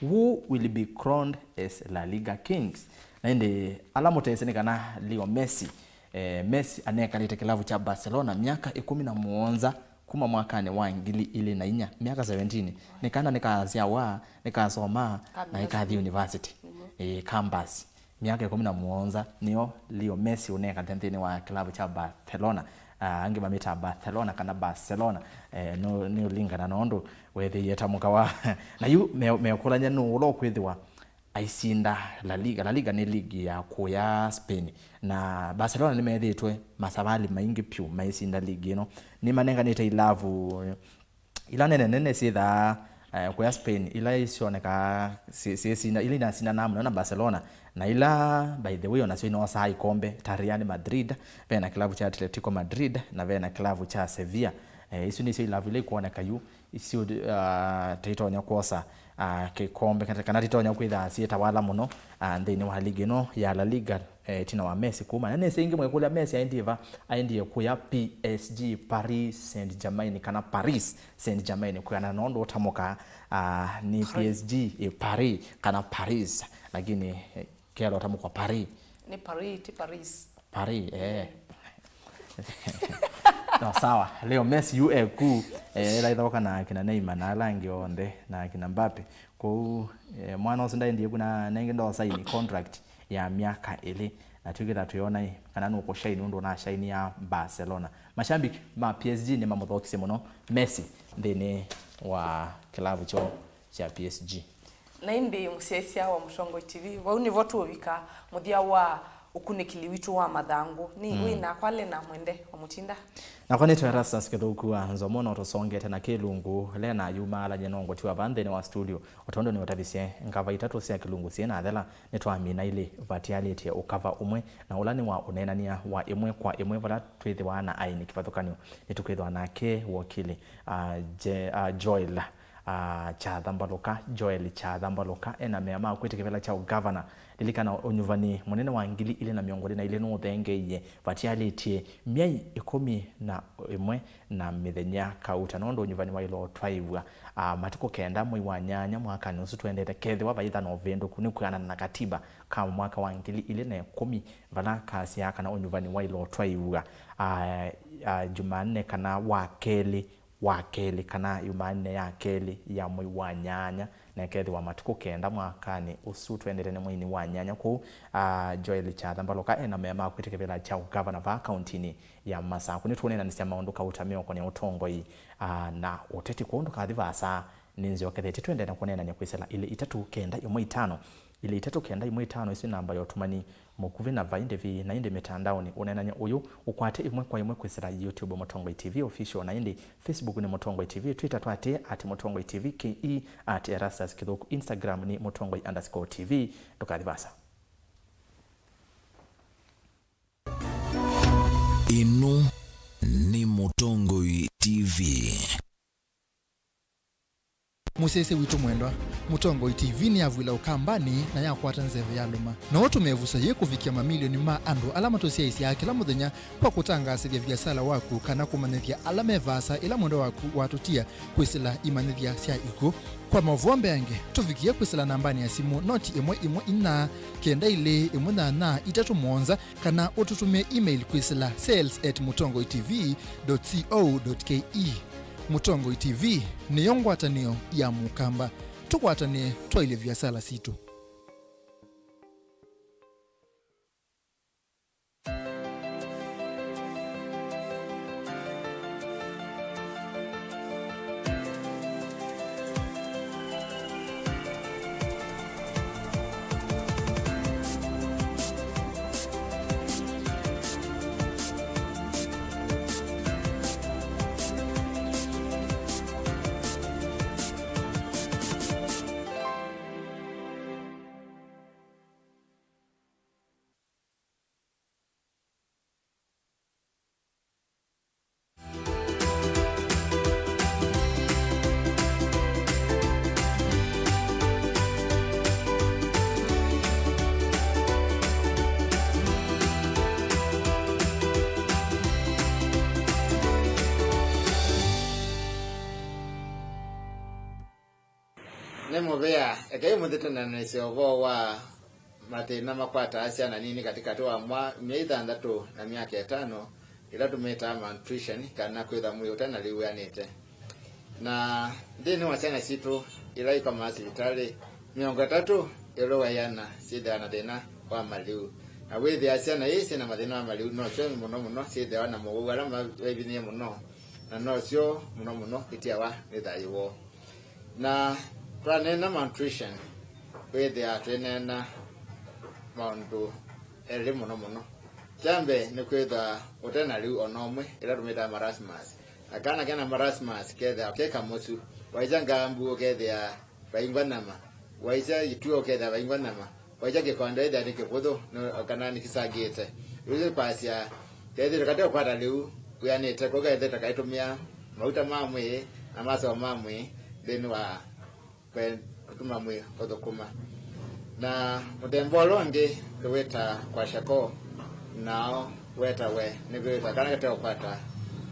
who will be crowned as La Liga kings?" Na ĩndĩ ala mũtesĩ nĩ kana Leo Messi, eh, Messi anekalĩte kĩlavu kya Barcelona myaka ĩkũmi na mũonza, kuma mwakanĩ wa ngili ilĩ na inya, myaka seventeen. Nĩ kana nĩkasyawa, nĩkasoma, na ĩkathi university. Ĩĩ, campus. Myaka ĩkũmi na mũonza nĩyo Leo Messi ũnekalĩte nthĩnĩ wa kĩlavu kya Barcelona. Ah, angĩ mamĩtaa Barcelona kana Barcelona. Eh, nũ-, nĩũlingana na ũndũ wethĩie ta mũkawa. Na yu me-, mekũlany'a nũũ ũla ũkwĩthĩwa aisinda La Liga. La Liga nĩ ligi ya kũya Spain. Na Barcelona nĩmethĩĩtwe masavalĩ maingĩ pyũ maisinda ligi ĩno. Nĩmanenganĩte ilavu ila nene nene syĩthaa, eh, kũya Spain, ila isyonekaa syĩ-, syĩsinda, ila inasindanaa mũno na Barcelona, na ila, by the way, onasyo inosaa ikombe, ta Real Madrid, ve na kĩlavu kya Atletico Madrid, na ve na kĩlavu kya Sevilla. Eh, isu nĩsyo ilavu ila ikwoneka yu, isu, ah, ta itonya kwosa, ah, kĩkombe, kana, kana titonya kwĩthaa syĩ tawala mũno, ah, nthĩnĩ wa ligi ĩno ya La Liga. Eh, ĩtina wa Messi kuma. Na nĩsĩ ĩngĩ mwĩkũlya Messi aendie va? Aendie kũya P S G, Paris Saint-Germain, kana Paris Saint-Germain, kwĩana na ũndũ ũtamũkaa, ah, nĩ Paris. P S G, eh, Paris, kana Paris, lakini, eh, kelo ũtamũkwa Paris. Nĩ Paris, ti Paris. Paris, eh. No, sawa. Leo Messi yu eku, eh, ĩla ĩthaũka na akina Neymar na ala angĩ onthe, na akina Mbappe. Kwoou, eh, mwana ũsu ndaendie ku na nengĩ ndosaini contract ya myaka ĩlĩ, na twĩkĩtha twĩona ĩ, kana nũkũshaini ũndũ ũnashaini ya Barcelona. Mashabiki ma P S G nĩmamũthokisye mũno Messi nthĩnĩ wa kĩlavu kyoo kya P S G. Na ĩndĩ mũsyaĩĩsya wa Mũtongoi T V, vau nĩvo tũũvika mũthya wa ũkunĩkĩli witũ wa mathangũ. Nĩ wĩ nakwa Lena Mwende wa Mũtinda. Nakwa nĩtwa Erastus Kĩthũku wa Nzomo, no tũsongete na kĩlungu. Lena yumaalany'e nongoti wa va nthĩnĩ wa studio, o tondũ nĩũtavisye ngava itatũ sya kĩlungu syĩ na thela. Nĩtwamina ilĩ, vatialĩtye ũkava ũmwe, na ũla nĩ wa ũneenany'a wa ĩmwe kwa ĩmwe vala twĩthĩwa na aini kĩvathũkany'o. Nĩtũkwĩthĩwa nake wokili, ah, Je-, ah, Joel, ah, Kyathambalũka, Joel Kyathambalũka, ena mea ma kwĩtĩkĩvĩla kya ũgavana. Lilikana ũnyuvani mũnene wa ngili ilĩ na mĩongo ĩlĩ na ilĩ nũũthengeeie vatialĩtye myei ĩkũmi na ĩmwe na mĩthenya kauta, nũndũ ũnyuvani waĩle ũtwaĩw'a, ah, matukũ kenda mwei wa nyanya mwakanĩ ũsu twendete, kethĩwa vaitha na ũvĩndũku nĩ kwĩanana na katiba ka mwaka wa ngili ilĩ na ĩkũmi, vala kasyaa kana ũnyuvani waĩle ũtwaĩw'a, ah, ah, Jumanne kana wa kelĩ wa kelĩ kana Yumanne ya kelĩ ya mwei wa nyanya, na ĩkethĩwa matukũ kenda mwakanĩ ũsu twendete nĩ mweinĩ wa nyanya. Kwoou, ah, Joel Kyathambalũka ena mea ma kwĩtĩkĩvĩla kyaũ gavana vaa kauntinĩ ya Masakũ. Nĩtũũneenanĩsya maũndũ kauta meũkonĩa ũtongoi, ah, na ũteti. Kwoou ndũkathi vaasa, nĩnzyokethetye twendete kũneenany'a kwĩsĩla ilĩ itatũ kenda ĩmwe itano. Ilĩ itatũ kenda ĩmwe itano, ĩsu nĩ namba ya ũtũmani mũkuvĩ na vai ndĩvi, na ĩndĩ mĩtandaonĩ ũneenany'a ũyũ ũkwate ĩmwe kwa ĩmwe kwĩsĩla YouTube Mũtongoi T V Official, na ĩndĩ Facebook nĩ Mũtongoi T V, Twitter twatĩe at Mũtongoi T V K E, at Erastus Kĩthũku, Instagram nĩ Mũtongoi underscore T V. Ndũkathi vaasa. Ĩno nĩ Mũtongoi T V. Mũsyaĩĩsya witũ mwendwa, Mũtongoi T V nĩyavw'ĩla Ũkambanĩ na yakwata nzeve yalũma. No ũtũme ĩvuso yĩĩ kũvikĩa mamilioni ma andũ ala matũsyaĩĩsyaa kĩla mũthenya kwa kũtangaasĩthya viasala waku kana kũmanyĩthya ala me vaasa ĩla mwendwa waku watũtia kwĩsĩla imanyĩthya sya ikw'ũ. Kwa maũvoo mbeange, tũvikĩe kwĩsĩla nambanĩ ya simũ noti ĩmwe ĩmwe inya, kenda ilĩ ĩmwe nyanya itatũ mũonza, kana ũtũtũmĩe email kwĩsĩla sales at mũtongoi T V dot co dot K E. Mũtongoi T V nĩyo ngwatanĩo ya Mũkamba. Tũkwatanĩe twaĩlye viasala sitũ. Mũvea, ekai mũthĩ tũneenanĩsye ũvoo wa mathĩna makwataa syana nini katĩkatĩ wa mwa-, myei thanthatũ na myaka ĩtano, ĩla tũmĩtaa malnutrition, kana kwĩthwa mwĩĩ ũte na lĩu wĩanĩte. Na nthĩnĩ wa syana sitũ ila ikomaa sivitalĩ, mĩongo ĩtatũ ĩũlũ wa ĩana syĩthĩawa na thĩna wa maliu. Na wĩthĩa syana ii syĩ na mathĩna ma maliu, nosyo mũno mũno syĩthĩawa na mowau ala mavinyĩe mũno, na nosyo mũno mũno itiawa nĩ thayũ woo. Na twaneena malnutrition, wĩthĩa twĩneena maũndũ elĩ mũno mũno. Kya mbee nĩ kwĩthwa ũte na lĩu o na ũmwe, ĩla tũmĩtaa marasmus. Na kana kena marasmus kethĩa ke kamũsu, waisya ngambu ũkethĩa vaingwa nyama, waisya ituo ũkethĩa vaingwa nyama, waisya kĩkondo ĩthĩa nĩ kĩvũthũ, nĩ-, kana nĩkĩsangĩte. Yu nĩ kwasya kethĩtwe katĩ ũkwata lĩu wĩanĩte, kũu kethĩtwe kaitũmĩa mauta ma mwĩĩ na masoo ma mwĩĩ nthĩnĩ wa kwe-, kũtuma mwĩĩ ũthũkũma. Na mũthemba ũla ũngĩ tũwĩtaa kwashiorkor, nao wetawe nĩ kwĩthwa kana kate ũkwata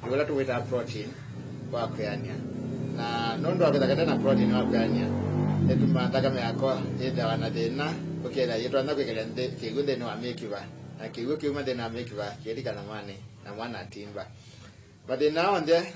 ĩũla tũwĩtaa protein wa kwĩanĩa. Na nũndũ wa kwĩthwa kate na protein wa kwĩanĩa, nĩtuma nthakame yako yĩthĩawa na thĩna, ũkethĩa yĩtonya kwĩkĩlya nthĩ, kĩw'ũ nthĩnĩ wa mĩkiva, na kĩw'ũ kĩuma nthĩnĩ wa mĩkiva kĩlika nyamanĩ, na mwana atimba. Mathĩna onthe